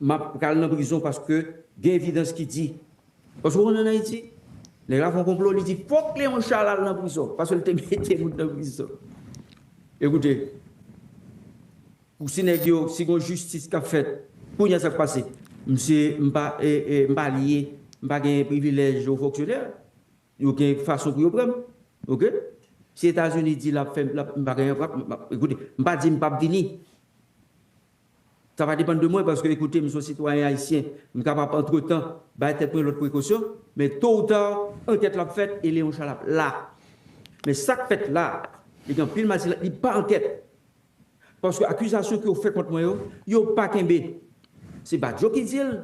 M ap pral nan prizon paske gen evidans ki di. Paske w konnen ann Ayiti, nèg la fè yon konplo, li di fòk Léon Charles al nan prizon, paske l te mete moun nan prizon. Ekoute, pou si nèg yo, si gon jistis k ap fèt, kounye a sa k pase? M se, m pa, e, e, m pa lye, m pa gen privilèj yon fonksyonè. Yo gen fason pou yo pran m. Oke? Si Etazini di l ap fè m, l ap, m pa gen, m ap, ekoute, m pa di m p ap vini. Sa va depann de mwen, paske, ekoute, m se yon sitwayen ayisyen. M kapab, antretan, bay tèt mwen lòt prekosyon, men to ou ta, ankèt la ap fèt e Léon Charles ap la. Men sa k fèt la, li gen anpil matisyèl, li pa ankèt. Paske akizasyon ke yo fè kont mwen yo, yo pa kenbe. Se Badio ki di l,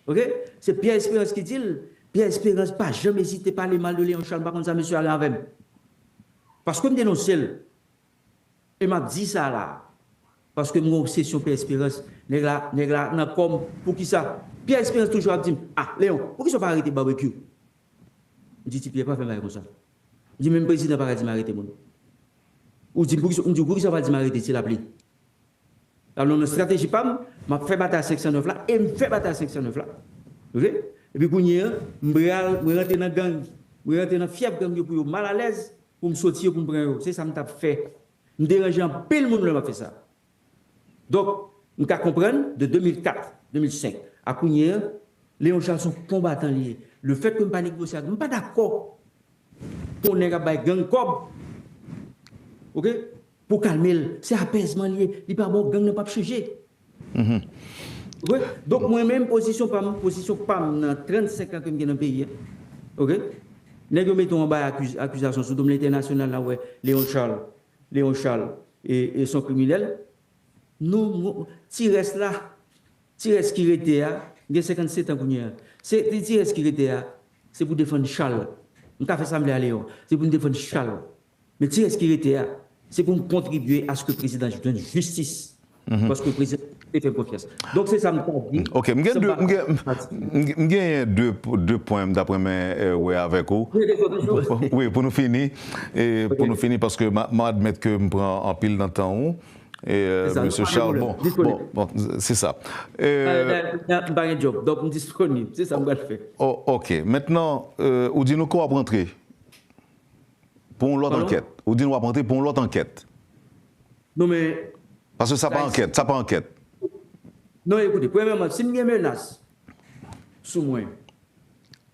oke? Se Pierre Espérance ki di l. Pierre Espérance pa janm ezite pale mal de Léon Charles, m pa konn sa mesye a gen avè m. Paske m denonse l. E m ap di sa la. Paske m gen obsesyon Pierre Espérance. Nèg la, nèg la nan kò m. Poukisa? Pierre Espérance toujou ap di m, ah, Léon, poukisa w pa arete Barbecue? M di, Ti Pyè, pa fè m bagay konsa. M di, menm prezidan pa ka di m arete moun. Ou di m, poukisa, m di w, poukisa w pa di m arete ti lapli? Alò, nan estrateji pa m, m ap fè batay senk san nèf la, e m fè batay senk san nèf la. Oke? Epi kounye a, m pral, mwen rantre nan gang. Mwen rantre nan fyèf gang yo pou yo malalèz, pou m soti yo, pou m pran yo. Se sa m t ap fè. M deranje anpil moun lè m ap fè sa. Donk, m ka konprann de de mil kat, de mil senk a kounye a, Léon Charles se yon konbatan li ye. Lefètke m pa negosye ak, m pa dakò pou yon nèg ap bay gang kòb, oke, pou kalme l. Se apèzman li ye. Li pa bon, gang nan p ap chanje. Wi. Donk, mwen menm, pozisyon pa m, pozisyon pa m nan trannsenk an ke m gen nan peyi a. Oke? Nèg yo mete w anba akiz-, akizasyon sou dòm lentènasyonal la, wè, Léon Charles, Léon Charles, e, e son kriminèl. Nou, nou, ti rès la, ti rès ki rete a, m gen senkannsèt an kounye a. Se, ti, ti rès ki rete a, se pou defann Charles. M ka fè sa m vle a Léon. Se pou n defann Charles. Men ti rès ki rete a, se pou m kontribye a ce que prezidan jwenn jistis. Paske prezidan te fè m konfyans. Donk, se sa m ka di. Ok, m gen de, m gen, m gen de, de pwen m t ap renmen, euh, wè avèk ou. Wi, pou nou fini. E pou nou fini, paske m, m admèt ke m pran anpil nan tan ou. E, euh, Mesye Charles, bon, bon, bon, se sa. Euh, m pa gen djòb, donk m disponib. Se sa m pral fè. Oh, ok. Mentnan, euh, ou di nou ke w ap rantre pou yon lòt ankèt. Ou di nou w ap rantre pou yon lòt ankèt. Non, men. Paske sa pa ankèt, sa pa ankèt. Non, ekoute, premyèman, si m gen menas sou mwen,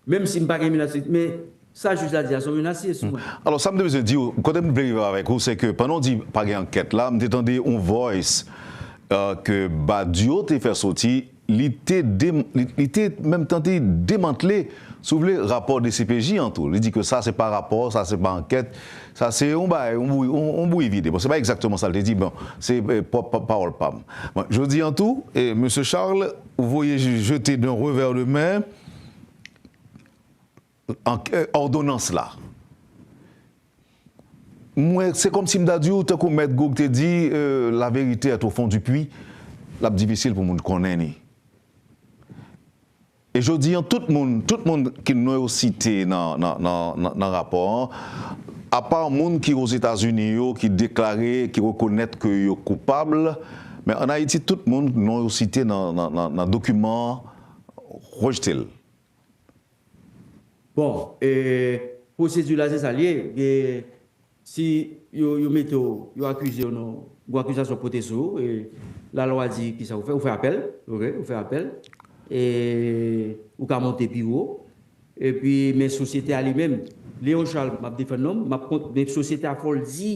menm si m pa gen menas, men sa jij la di a, se yon menas li ye sou mwen. Alò, sa m te bezwen di w, kote m vle rive avèk ou, se ke pandan w di pa gen ankèt la, m te tande yon voice, euh, ke Badio te fè soti, li te dem-, li, li te menm tante demantle, si w vle, rapò D C P J an tou. Li di ke sa se pa rapò, sa se pa ankèt, sa se yon bagay, yon bouyi, yon, yon bouyi vide. Bon, se pa egzakteman sa l te di, bon, se, eh, pwòp pa-, pawòl pa m. Bon, jodi an tou, eh, Mesye Charles, ou voye je-, jete d'un revers de main an-, eh, òdonans la. Mwen, se kòmsi m ta di w, tankou Mèt Goug te di, euh, la vérité est au fond du puits, l ap difisil pou moun konnen ni. E jodi an, tout moun, tout moun ki non yo site nan, nan, nan, nan, nan rapò an, apa moun ki Ozetazini yo, ki deklare, ki rekonèt ke yo koupab, men ann Ayiti, tout moun non yo site nan, nan, nan, nan dokiman an, rejte l. Bon, e, pwosedi la, se sa l ye. Gen, si yo, yo mete w, yo akize w nan, gon akizasyon pote sou ou, e lalwa di kisa ou fè, ou fè apèl, oke, ou fè apèl, e ou ka monte pi wo. Epi, men sosyete a li menm, Léon Charles, m ap defann non m, m ap kont-, men sosyete a fò l di,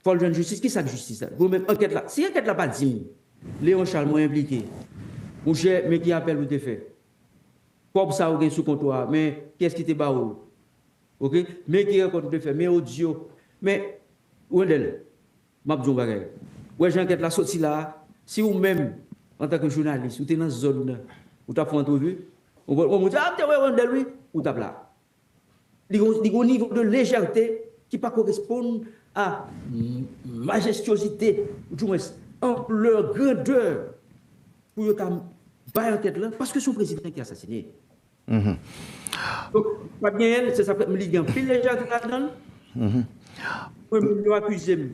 fò l jwenn jistis. Kisa k jistis la? Bon, men ankèt la, si ankèt la pa di m, Léon Charles, mwen enplike, monchè, men ki apèl ou te fè? Kòb sa ou gen sou kont ou a, men kiyès ki te ba ou l? Oke? Men ki rankont ou te fè? Men odyo. Men, Wendell, m ap di w yon bagay. Ou wè jan ankèt la soti la a, si ou menm, antanke jounalis, ou te nan zòn nan, ou t ap fè yon antrevi, ou, ou, ou di, "A, m te wè Wendell, wi," ou t ap la. Li gon, li gon nivo de lejète ki pa koresponn a m-, majestyozite, ou di mwens, anplè, grandè pou yo ta bay ankèt lan, paske se yon prezidan ki asasine. Donk, pa t genyen l, se sa k fè li gen anpil lejète ladan l. Mwen menm, yo akize m.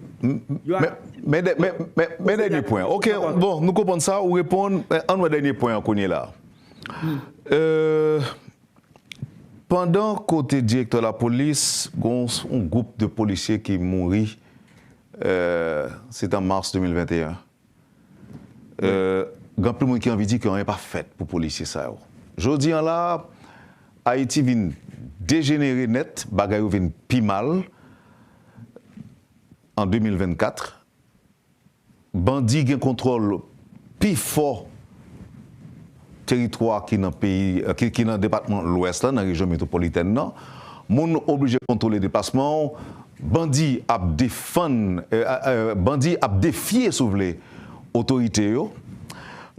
Yo ak- Men, men, men, men, men dènye pwen. Ok, bon, nou konprann sa, ou reponn, men ann wè dènye pwen an kounye la. Euh, pandan kote direktè lapolis, gon yon gwoup de polisye ki mouri, euh, se t an mas de mil venteyen. Euh, gen anpil moun ki anvi di ke anyen pa fèt pou polisye sa yo. Jodi an la, Ayiti vin dejenere nèt, bagay yo vin pi mal. An de mil vennkat, bandi gen kontwòl pi fò teritwa ki nan peyi, ki, ki nan depatman Lwès la, nan rejyon metwopolitèn nan. Moun oblije kontwole deplasman w. Bandi ap defann, eh, eh, bandi ap defye, si w vle, otorite yo.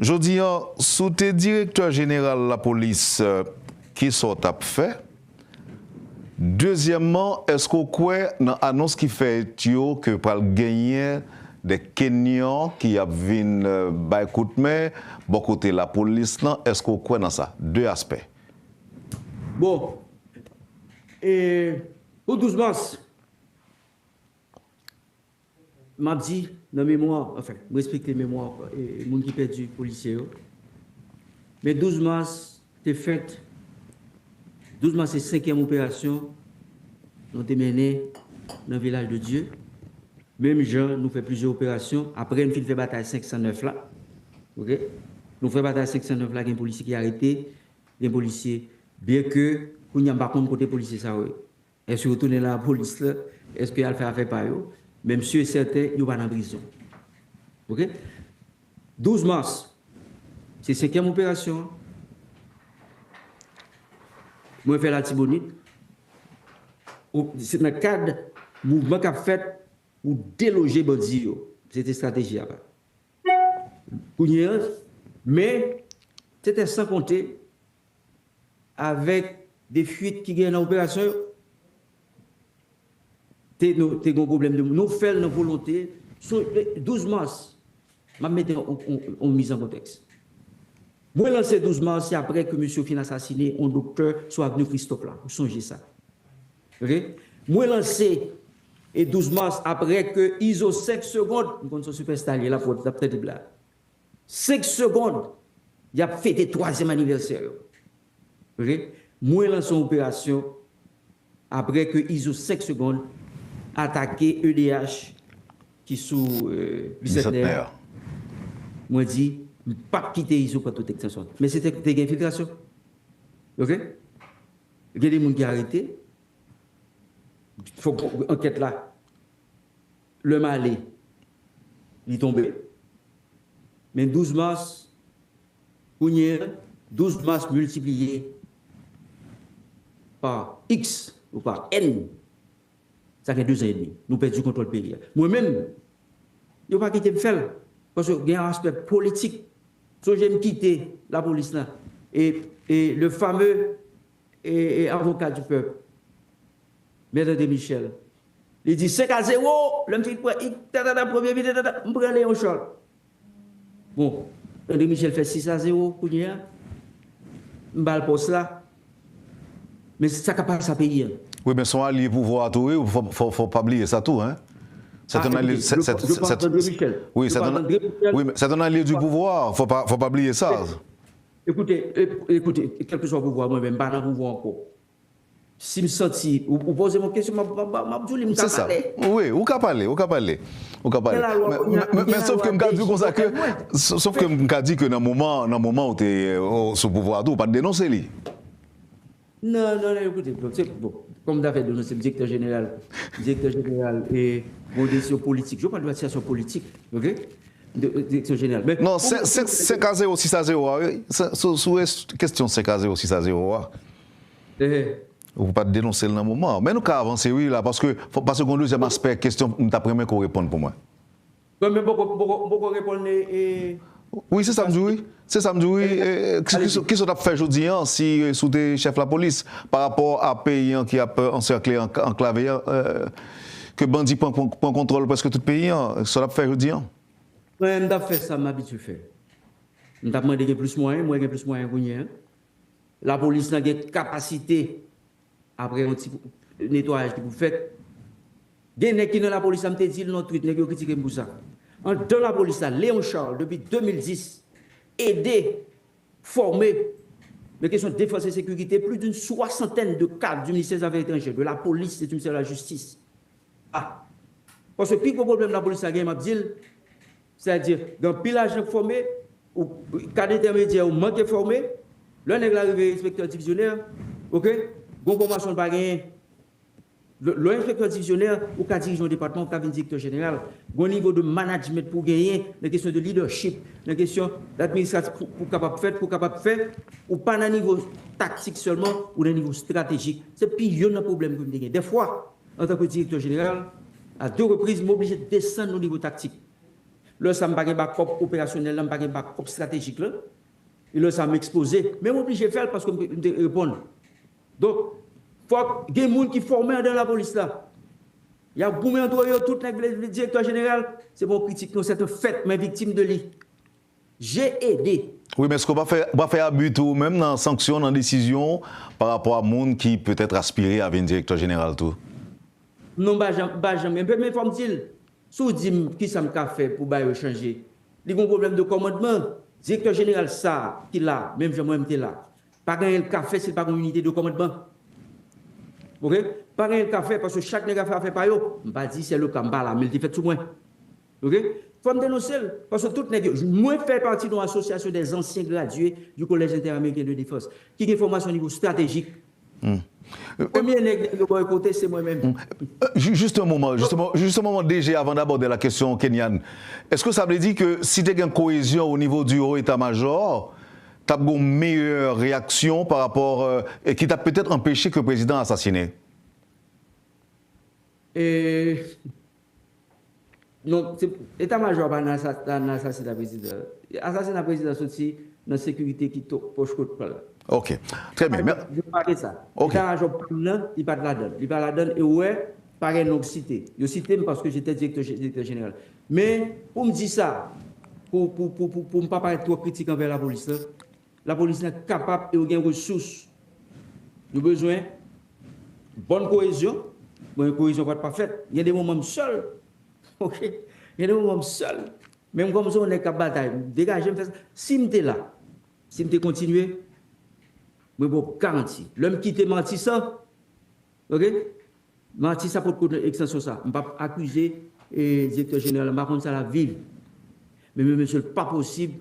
Jodi an, si w te direktè jeneral lapolis, eh, kisa w t ap fè? Dezyèmman, èske w kwè nan anons ki fèt yo ke pral genyen de Kenyan ki ap vin, euh, bay kout men bò kote lapolis lan? Èske w kwè nan sa? De aspè. Bon, e pou douz mas, m ap di, nan memwa, anfen, m respekte memwa, e, moun ki pèdi polisye yo. Men douz mas te fèt, douz mas se senkyèm operasyon nou te mennen nan Vilaj de Dye. Menm jan nou fè plizyè operasyon, apre n fin fè batay senk san nèf la, oke? Nou fè batay senk san nèf la, gen polisye ki arete, gen polisye, byenke kounye a m pa konn kote polisye sa yo ye. Èske yo tounen nan lapolis la? Èske y al fè afè pa yo? Men m si e sèten, yo pa nan prizon. Oke? Douz mas, Se senkyèm operasyon an. Mwen fè Latibonit. O- Se nan kad mouvman k ap fèt pou deloje bandi yo. Se te estrateji a. Kounye a, men, se te san konte avèk de fuit ki gen nan operasyon yo. Te, nou, te gen pwoblèm de, nou fè l nan volonte. Sou douz mas, m ap mete yon, yon, yon miz an kontèks. Mwen lanse douz mas, se apre ke misye fin asasine yon doktè sou avni Kristòf la. Ou sonje sa. Ok? Mwen lanse e douz mas apre ke Izo senk segonn, m konn se sipèsta li la pou w ap tande blag. Senk segonn, y ap fete twazyèm anivèsè yo. Ok? Mwen lanse yon operasyon apre ke Izo senk segonn atake E D H ki sou euh, Bisantnè. Mwen di, m p ap kite Izo pran tout ekstansyon. Men se te, te gen enfiltrasyon. Ok? Gen de moun ki arete. Fòk ankèt la. Lè m ale, li tonbe. Men douz mas, kounye a, douz mas miltipliye pa X ou pa N, sa gen de zan edmi. Nou pèdi kontwòl peyi a. Mwen menm, yo pa kite m fè l. Paske gen yon aspè politik. Sonje m kite lapolis la. E, e le fameux e, e avoka di pèp, Mèt André Michel. Li di senk a zewo, lè m fin pran, i, ta, ta, ta, premye mi, ta, ta, ta, m pran Léon Charles. Bon, André Michel fè sis a zewo kounye a. M ba l pòs la. Men sa k ap pase a peyi a. Wi, men se yon alye pouvwa a tou, wi, fò, fò, fò pa bliye sa tou, hein. C'est un allié, c'est, c'est, c'est, oui, c'est un, oui, mais c'est un allié du pouvoir, faut pas, faut pas oublier ça. Ekoute, e- ekoute, kèlkeswa pouvwa, mwen menm, m pa nan pouvwa ankò. Si m santi, ou, ou poze m yon kesyon, m ap, m ap, m ap di w li, m ka pale. Wi, ou ka pale, ou ka pale. Ou ka pale. Men, men, men, men sof ke m ka di w konsa ke, sof ke m ka di ke nan moman, nan moman ou te euh, sou pouvwa a tou, ou pa t denonse li. Non, non, non, ekoute, bon, se, bon, kòm m ta fè denonse, m direktè jeneral, direktè jeneral, e, bon, desizyon politik. Je parle de la situation politique, ok? De, de, direksyon jeneral. Men, non, senk a zewo, sis a zewo a, wi. Sou, sou kestyon senk a zewo, sis a zewo a. Ou pa t denonse l nan moman. Men nou ka avanse, wi, la, paske, paske gen yon dezyèm aspè kestyon m t ap renmen ke w reponn pou mwen. Mwen menm poko, poko, poko reponn e, e. Wi, se sa m di, wi. Se sa m di, wi. E, e, ki, ki, ki sa w t ap fè jodi an si, e, si w te chèf lapolis pa rapò a peyi an ki ap, e, ansèkle, ank- anklave an, e, ke bandi pran, pran, pran kontwòl prèske tout peyi an, sa w t ap fè jodi an? Mwen, m t ap fè sa m abitye fè. M t ap mande gen plis mwayen, mwen gen plis mwayen kounye a. Lapolis lan gen kapasite, apre yon ti netwayaj ki pou fèt. Gen nèg ki nan lapolis la, m te di l non twit, nèg yo kritike m pou sa. Anndan lapolis la, Léon Charles, depi de mil dis, ede fòme nan kesyon defans e sekirite plis d'une soixantaine de cadres du ministère des Affaires étrangères, de la police et du ministère de la Justice. Ah. Paske pi gwo pwoblèm lapolis la gen, m ap di l, sètadi, gen anpil ajan k fòme, ou, kad entèmedyè ou manke fòme, lè nèg la rive enspektè divizyonè, ok, gon fòmasyon l pa genyen. Lè, lè enspektè divizyonè, ou ka dirije yon depatman, ou ka vin direktè jeneral. Gon nivo de management pou w genyen, nan kesyon de leadership, nan kesyon administratif pou, pou w kapab fèt, pou w kapab fè, ou pa nan nivo taktik sèlman, ou nan nivo estratejik. Se pi youn nan pwoblèm ke m te gen. Dèfwa, antanke direktè jeneral, a de repriz, m oblije desann o nivo taktik. Lè sa, m pa gen bakòp operasyonèl la, m pa gen bakòp estratejik la. E lè sa, m ekspoze. Men m oblije fè l paske m, m te reponn. Donk, fòk gen moun ki fòme anndan lapolis la. Y ap goumen antre yo, tout nèg vle vin direktè jeneral. Se pa yon kritik, non, c'est un fait, mwen viktim de li. J'ai aidé. Wi, men èske w pa fè, w pa fè abi tou ou menm nan sanksyon, nan desizyon, pa rapò a moun ki petèt aspire a vin direktè jeneral tou? Non, m pa janm, m pa janm. Men, men fò m di l, si w di m kisa m ka fè pou bagay yo chanje, li gon pwoblèm de kòmandman. Direktè jeneral sa a ki la, menm jan mwen m te la, pa gen anyen l ka fè si l pa gen yon inite de kòmandman. Ok? Pa gen anyen l ka fè, paske chak nèg ap fè afè pa yo. M pa di se le ka, m pa la, men l te fèt sou mwen. Ok? Fò m denonse l, paske tout nèg yo, mwen fè pati de yon asosyasyon des anciens gradués du Collège Interaméricain de Défense, ki gen fòmasyon nivo estratejik, Premye nèg yo boykote, se mwen menm. Juste un moment, justement, juste un moment, D G, avant d'aborder la question kenyane. Est-ce que ça veut dire que si tu as une cohésion au niveau du haut état-major, tu as une meilleure réaction par rapport, euh, et qui t'a peut-être empêché que le président assassiné? E non, se, eta majò pa nan asasina prezidan. Asasina prezidan soti nan sekirite ki pòch kot pa l. Ok. Très bien. Yo pare sa. Ok. Eta majò pa m nan, li pa t ladan. Li pa ladan e ou wè, pa gen non k site. Yo site m paske jete direktè direktè jeneral. Men, pou m di sa, pou, pou, pou, pou, pou m pa parèt twò kritik anvè lapolis la, lapolis la kapab e yo gen resous. Yo bezwen bòn koyezyon. Bon, koyezyon pa t pa fèt. Gen de moman m sèl. Ok? Gen de moman m sèl. Men m kòm se yon nèg k ap batay. M degaje m fè sa. Si m te la, si m te kontinye, mwen ba w garanti. Lè m kite Matisan, ok? Matisan potko ekstansyon sa. M p ap akize direktè jeneral la. M pa konn sa l ap viv. Men, men mesye, l pa posib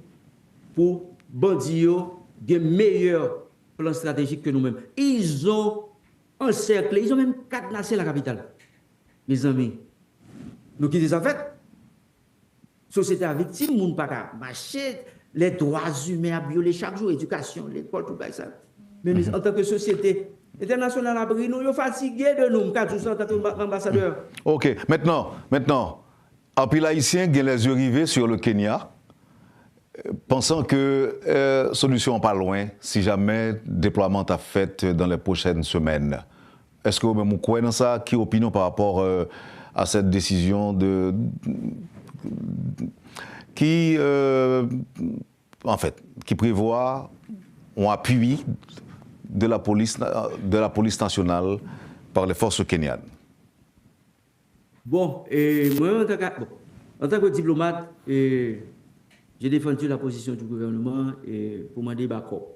pou bandi yo gen meyè plan stratejik ke nou menm. Ils ont encerclé, ils ont même cadenassé la capitale. Mezanmi, nou kite sa fèt. Sosyete a viktim, moun pa ka mache, lè dwa imen ap vyole chak jou, edikasyon, lekòl, tout bagay sa. Men antanke sosyete entènasyonal ap ri nou, yo fatige de nou, m ka di w sa antanke anbasadè. Ok, maintenant, maintenant, anpil Ayisyen gen les yeux rivés sur le Kenya, pensant que euh, solution pas loin si jamais déploiement a fait dans les prochaines semaines. Est-ce que vous-même vous croyez dans ça? Qui opinion par rapport euh, à cette décision de qui euh, en fait qui prévoit un appui de la police de la police nationale par les forces kenyanes? Bon, e mwen, antanke bon, antanke diplomat, e, j'ai défendu la position du gouvernement e, pou mande bakòp.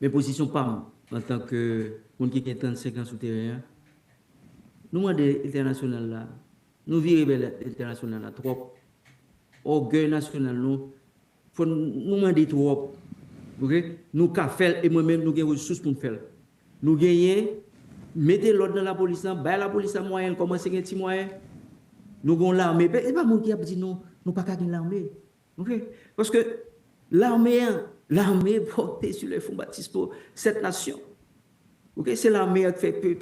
Men pozisyon pa m, antanke moun ki gen trannsenk an sou teren an, nou mande entènasyonal la, nou vire bèl entènasyonal la twòp. Ògèy nasyonal nou, fò nou mande twòp. Ok? Nou ka fè l e mwen menm nou gen resous pou n fè l. Nou genyen mete lòd nan lapolis lan, bay lapolis la mwayen, l kòmanse gen ti mwayen. Nou gen yon lame. E pa moun ki ap di nou, nou pa ka gen lame. Ok? Paske lame an, lame pòte sou le fon batismo sèt nasyon. Ok? Se lame an ki fè,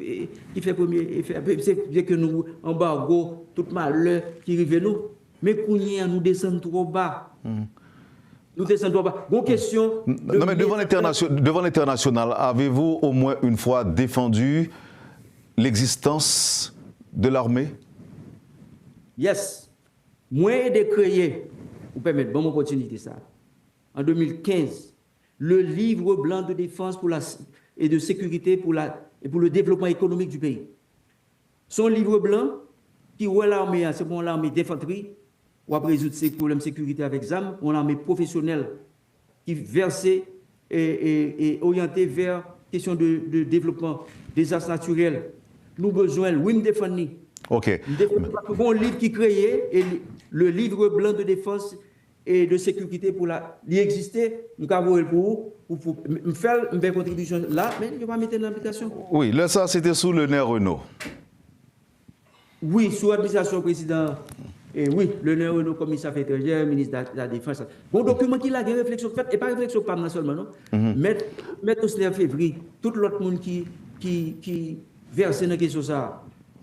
ki fè premye efè. Se byen ke nou anbago tout malè ki rive nou. Men kounye an, nou desann twò ba. Nou desann twò ba. Gon kesyon. Non, mais devant l'international, devant l'international, avez-vous au moins une fois défendu l'existence de l'armée? Yes. Mwen ede kreye, ou pèmèt, ban m opòtinite sa. An de mil kenz, le Livre blanc de défense pour la, et de sécurité pour la, et pour le développement économique du pays. Se yon liv blan ki wè lame a, se pa yon lame denfantri, w ap rezoud se pwoblèm sekirite avèk zam, yon lame pwofesyonèl ki vèse e, e, e oryante vè kesyon de, de devlopman, dezas natirèl. Nou bezwen l, wi, m defann li. Ok. M defann li paske gon liv ki kreye, e li, le Livre blanc de défense et de sécurité pour la, li egziste, m ka voye l pou ou, pou, pou, m fè l, m fè kontribisyon la, men yo pa mete l nan aplikasyon. Wi, lè sa se te sou Leonel Renaud. Wi, sou administrasyon prezidan, e wi, Leonel Renaud kòm minis afè etranjè, minis la, la defans. Bon, dokiman ki la, gen refleksyon k fèt, e pa refleksyon pa m nan sèlman, non. Mèt, mèt Osner Fevry, tout lòt moun ki, ki, ki vèse nan kesyon sa a.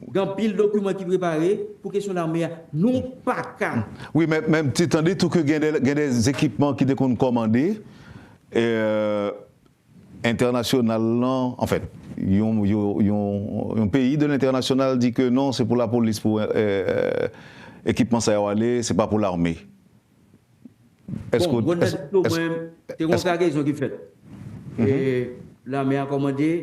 Gen anpil dokiman ki prepare pou kesyon lame a. Nou pa ka. Wi, men, men m te tande tou ke gen de, gen de ekipman ki te konn kòmande, e, entènasyonal lan, anfèt, yon, yon, yon, yon peyi de lentènasyonal di ke non, se pou lapolis pou, e, e, ekipman sa yo ale, se pa pou lame. Bon, Gwendal Diplo, mwen, te gon kagezon ki fèt. E, lame a kòmande,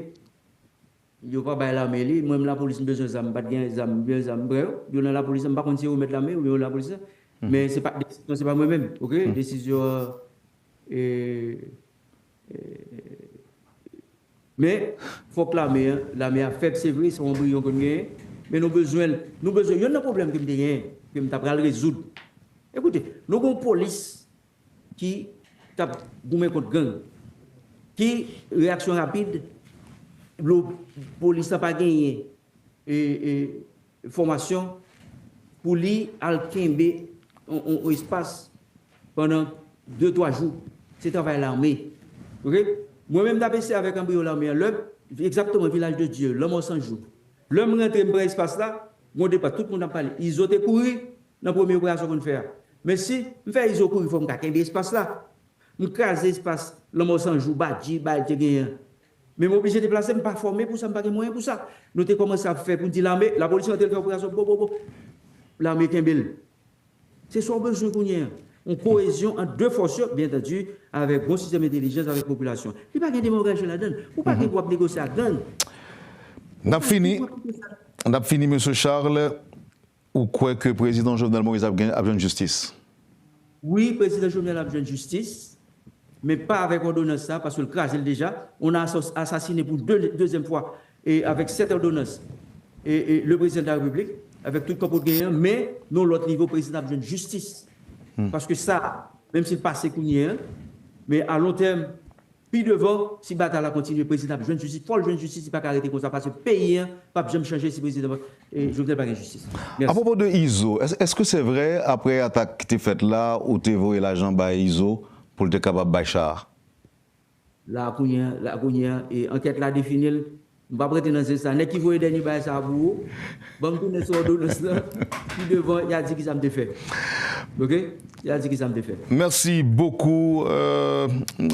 yo pa bay lame li, mwen, m lapolis, m bezwen zam, m pa t gen zam, m gen zam, m pran yo. Yo nan lapolis, m pa konn si yo remèt lame, ou yo nan lapolis la. Men se pa, desizyon, se pa mwen menm, ok? Desizyon, e, e, men, fòk lame a, lame a fèb, se vre, se yon anbriyon ke n genyen, men nou bezwen l, nou bezwen, youn nan pwoblèm ke m te genyen, ke m ta pral rezoud. Ekoute, nou gon polis ki t ap goumen kont gang, ki reyaksyon rapid, Polis la pa genyen e, e, fòmasyon pou li al kenbe yon, yon, yon espas pandan de, twa jou. Se travay lame. Oke? Mwen menm, m t ap eseye avèk anbriyo lame an, lè, egzakteman, Vilaj de Dye, Lanmò San Jou. Lè m rantre, m pran espas la, gon depa, tout moun ap pale. Izo te kouri nan premye operasyon konn fè a. Men si m fè Izo kouri, fò m ka kenbe espas la. M kraze espas Lanmò San Jou, Badji, bagay te genyen. Men m oblije deplase, m pa fòme pou sa, m pa gen mwayen pou sa. Nou te kòmanse ap fè pou di lame, lapolis rantre, l fè operasyon, bo, bo, bo. Lame kenbe l. Se sa w bezwen kounye a. Yon koyezyon ant de fòs yo, byen antandi, avèk bon sistèm entèlijans, avèk popilasyon. Li pa gen demagwaji ladan l. Ou pa gen dwa ap negosye ak gang. N ap fini, n ap fini, mesye Charles. Ou kwè ke prezidan Jovenel Moïse ap gen, ap jwenn jistis? Wi, prezidan Jovenel ap jwenn jistis, men pa avèk òdonans sa, paske l kraze l deja. On a asas- asasine pou de, dezyèm fwa e avèk sèt òdonans e, e le prezidan de la repiblik, avèk tout kòb ou t genyen an, men nan lòt nivo, prezidan ap jwenn jistis. Paske sa, menm si l pase kounye a, men a lon tèm, pi devan, si batay la kontinye, prezidan ap jwenn jistis. Fò l jwenn jistis, li pa ka rete konsa, paske peyi an p ap janm chanje si prezidan e Jovenel pa gen jistis. Mèsi. Apwopo de Izo, èske se vre, apre atak ki te fèt la, ou te voye lajan bay Izo pou l te kapab bay cha a? La kounye a, la kounye a, e ankèt la defini l. M p ap rete nan zye sa. Nèg ki voye dènye bagay sa a pou ou, ban m tounen sou òdonans lan. Pi devan, y a di ki sa m te fè. Oke? Y a di ki sa m te fè. Merci beaucoup, euh,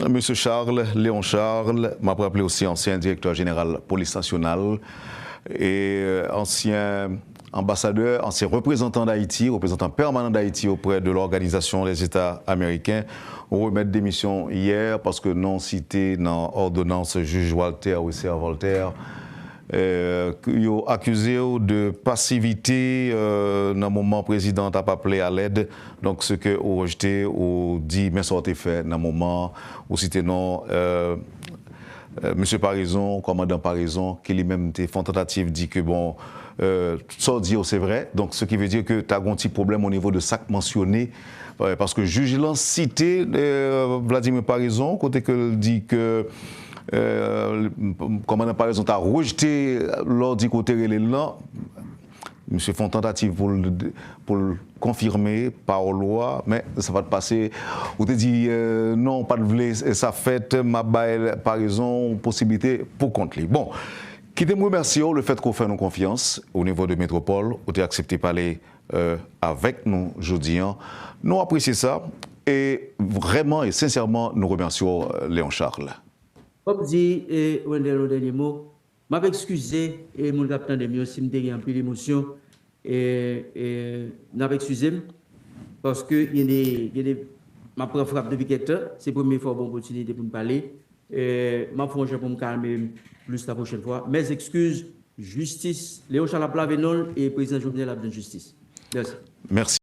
Monsieur Charles, Léon Charles. M ap raple w se ansyen direktè jeneral polis nasyonal e ansyen anbasadè, ansyen reprezantan Dayiti, reprezantan pèmanan Dayiti auprè de l'Organisation des États Américains, remèt demisyon yè paske non site nan òdonans jij Walter Wesser Voltaire. Yo akize w de pasivite nan moman prezidan t ap aple a lèd. Donk, se ke ou rejte, ou di men sa w te fè nan moman ou site non Mesye Paraison, kòmandan Paraison, ki li menm te fè yon tantativ di ke bon, sa w di yo se vrè. Donk, ce qui veut dire que ta gen yon ti pwoblèm o nivo de sa k mansyone, paske jij lan site Vladimir Paraison, kote ke l di ke kòmandan Paraison ta rejte lòd kote rele l lan. Misye fè yon tantativ pou l pou l konfime pawòl ou a, men sa pa t pase. Ou te di non, ou pa t vle sa fèt, m ap bay Paraison posiblite pou kont li. Bon, kite m remèsye w lefètke w fè nou konfyans o nivo de Metwopòl, ou te aksepte pale avèk nou jodi a. Nou apresye sa e vrèman e sensèman nou remèsye w, Léon Charles. Fò m di Wendell yon dènye mo. M ap eskize e moun k ap tande m yo si m te gen anpil emosyon. E, e, n ap eskize m, paske gen de, gen de, m ap pran frap depi kèk tan. Se premye fwa w ban m opòtinite pou n pale. E, m ap fè yon jan pou m kalme m plis la pwochèn fwa. Mes excuses, jistis. Léon Charles ap lave non l e prezidan Jovenel ap jwenn jistis. Mèsi. Mèsi.